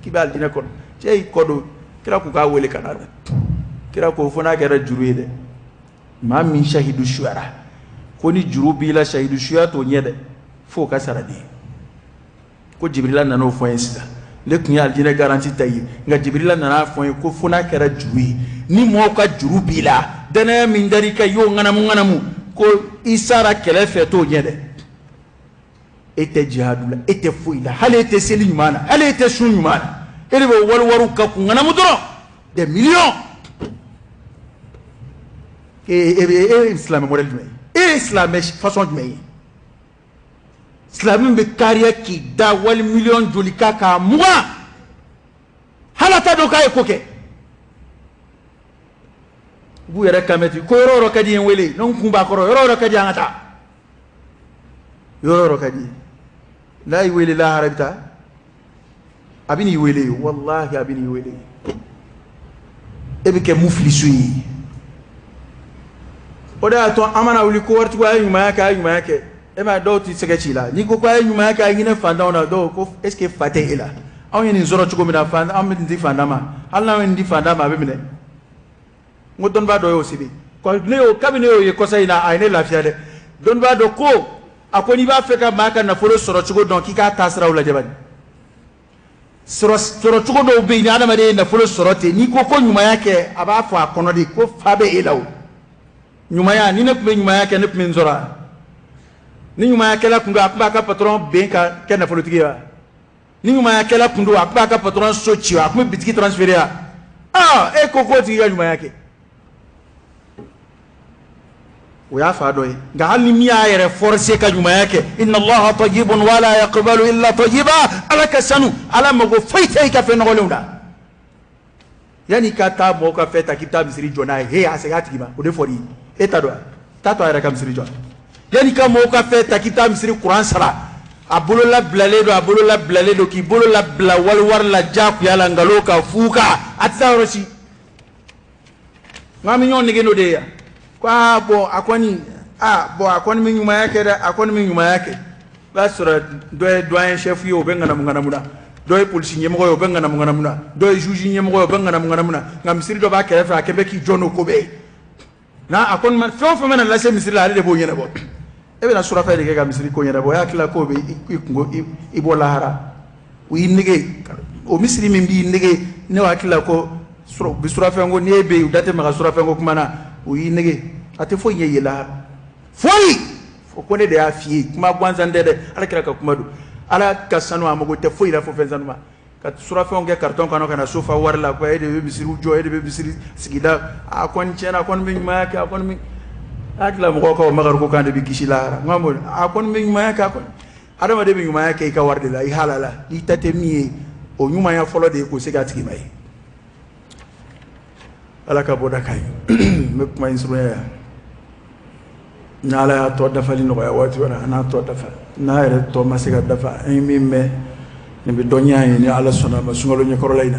k'i bɛ alijinɛ kɔnɔ. Cɛ y'i kɔ don, kira ko k'a wele ka na dɛ. Kira ko fo n'a kɛra juru ye dɛ. Maa min sahidu suyara, ko ni juru b'i la, sahidu suya t'o ɲɛ dɛ, f'o ka sara de ye. Ko Jibirila nana o fɔ n ye sisan. Ne tun ye alijinɛ garanti ta ye, nka Jibirila nana fɔ n ye ko fo n'a kɛra juru ye. Ni mɔgɔw ka juru b'i la, danaya min dar'i kan, i y'o ŋanamu ŋanamu, ko i sara kɛlɛ fɛ, t'o ɲɛ dɛ. E tɛ jihadu la, e tɛ foyi la, hali e tɛ seli ɲuman na, hali e tɛ sun ɲuman na, e de bɛ wali wariw ka kun ŋanamu dɔrɔn, des millions. E ye silamɛ modèle jumɛn ye? E ye silamɛ façon jumɛn ye? Silamɛ bɛ kariya k'i da wali miliyɔn joli kan k'a mugan, hali a t'a dɔn k'a ye ko kɛ. U b'u yɛrɛ kan ten ko yɔrɔ yɔrɔ ka di n wele, ne kun b'a kɔrɔ, yɔrɔ yɔrɔ ka di, an ka taa yɔrɔ yɔrɔ ka di. N'a y'i wele lahara, i bɛ taa, a bɛ n'i wele, walahi, a bɛ n'i wele, e bɛ kɛ mufilisu ye. O de y'a to an mana wuli ko waritigiw a ye ɲumanya kɛ, a ye ɲumanya kɛ, e m'a ye dɔw t'i sɛgɛ ci la. N'i ko ko a ye ɲumanya kɛ, a ye hinɛ fantanw na, dɔw ko est ce que fa tɛ e la? Anw ye nin sɔrɔ cogo min na, fan an bɛ nin di fantan ma? Hali n'anw ye nin di fantan ma, a bɛ minɛ. N ko dɔnnibaa dɔ y'o sɛbɛn ne y'o, kabini ne y'o ye kɔsa in na, a ye ne lafiya dɛ. Dɔnnibaa dɔ ko, a ko n'i b'a fɛ ka maa ka nafolo sɔrɔ cogo dɔn, k'i k'a taasiraw lajɛ bani. Sɔrɔ cogo dɔw bɛ yen, ni adamaden ye nafolo sɔrɔ ten, n'i ko ko ɲumanya kɛ, a b'a fɔ a kɔnɔ de ko fa bɛ e la. O ɲumanya, ni ne tun bɛ ɲumanya kɛ, ne tun bɛ n sɔrɔ. Ni ɲumanyakɛla tun don, a tun b'a ka patron ben ka kɛ nafolotigi ye wa? Ni ɲumanyakɛla tun don, a tun b'a ka patron so ci wa? A tun bɛ bitigi transférer wa? Aa, e ko k'o tigi ka ɲumanya kɛ, o y'a fa dɔ ye. Nka hali ni min y'a yɛrɛ forcer ka ɲumanya kɛ, inna Allaha tayyibun wala yaqbalu illa tayyiba. Ala ka sanu, Ala mago foyi tɛ i ka fɛn nɔgɔlenw la. Yanni i ka taa mɔgɔw ka fɛn ta k'i bɛ taa misiri jɔ n'a ye, he, a segin a tigi ma. O de fɔr'i ye, e ta don wa? Taa to a yɛrɛ ka misiri jɔ. Yanni i ka mɔgɔw ka fɛn ta k'i bɛ taa misiri kuran sara, a bolo labilalen don, a bolo labilalen don, k'i bolo labila wali wari la diyagoya la, nkalon kan, fu kan, a tɛ taa yɔrɔ si. Nka an bɛ ɲɔgɔn nege n'o de ye yan ko aa bɔn, a kɔni, aa bɔn, a kɔni bɛ ɲumanya kɛ dɛ, a kɔni bɛ ɲumanya kɛ. I b'a sɔrɔ dɔ ye doyen chef ye, o bɛ ŋanamu ŋanamu na. Dɔ ye polisi ɲɛmɔgɔ ye, o bɛ ŋanamu ŋanamu na. Dɔ ye juge ɲɛmɔgɔ ye, o bɛ ŋanamu ŋanamu na. Nka misiri dɔ b'a kɛrɛfɛ, a kɛn bɛ k'i jɔ n'o ko bɛɛ ye. N'a a kɔni ma fɛn o fɛn mana lase misiri la, ale de b'o ɲɛnabɔ. E bɛna surafɛn de kɛ ka misiri ko ɲɛnabɔ? E hakili la k'o bɛ i kungo i bɔ lahara? O y'i nege, o misiri min b'i nege, ne hakili la ko bi surafɛn ko n'e bɛ yen, u da tɛ maga surafɛn ko kuma na, o y'i nege. A tɛ foyi ɲɛ ye lahara, foyi. Fo ko ne de y'a f'i ye, kuma gansan tɛ dɛ, Ala kira ka kuma don. Ala ka sanu, a mago tɛ foyi la fo fɛn sanuma. Ka surafɛnw kɛ carton kɔnɔ ka na so fa wari la, ko e de bɛ misiriw jɔ, e de bɛ misiri sigida. A kɔni tiɲɛna, a kɔni bɛ ɲumanya kɛ, a kɔni bɛ hakili la mɔgɔw ka o makari kan de bɛ kisi lahara. N ko a kɔni bɛ ɲumanya kɛ, a kɔni adamaden bɛ ɲumanya kɛ i ka wari de la, i halala, n'i ta tɛ min ye, o ɲumanya fɔlɔ de ye k'o se k'a tigi ma ye. Ala ka bɔda ka ɲi. N bɛ kuma in surunya yan. Ni Ala y'a tɔ dafali nɔgɔya waati wɛrɛ, an n'a tɔ dafa. N'a yɛrɛ tɔ ma se ka dafa, an ye min mɛn nin bɛ dɔnniya ye. Ni Ala sɔnna a ma, sunkalo ɲɛkɔrɔla in na,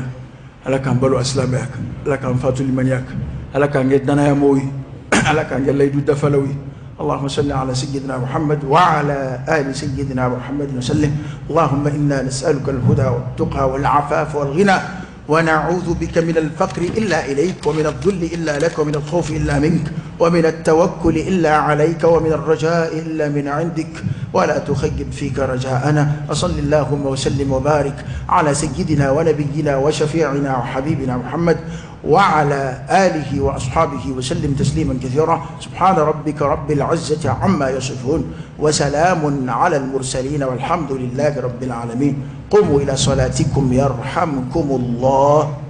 Ala k'an balo a silamɛya kan, Ala k'an fatu limaniya kan, Ala k'an kɛ danayamɔgɔw ye, Ala k'an kɛ layidu dafalaw ye. اللهم صل على سيدنا محمد وعلى آل سيدنا محمد وسلم. اللهم إنا نسألك الهدى والتقى والعفاف والغنى، ونعوذ بك من الفقر إلا إليك، ومن الذل إلا لك، ومن الخوف إلا منك، ومن التوكل إلا عليك، ومن الرجاء إلا من عندك. ولا تخيب فيك رجاءنا. وصل اللهم وسلم وبارك على سيدنا ونبينا وشفيعنا وحبيبنا محمد وعلى آله وأصحابه وسلم تسليما كثيرا. سبحان ربك رب العزة عما يصفون، وسلام على المرسلين، والحمد لله رب العالمين. قوموا إلى صلاتكم يرحمكم الله.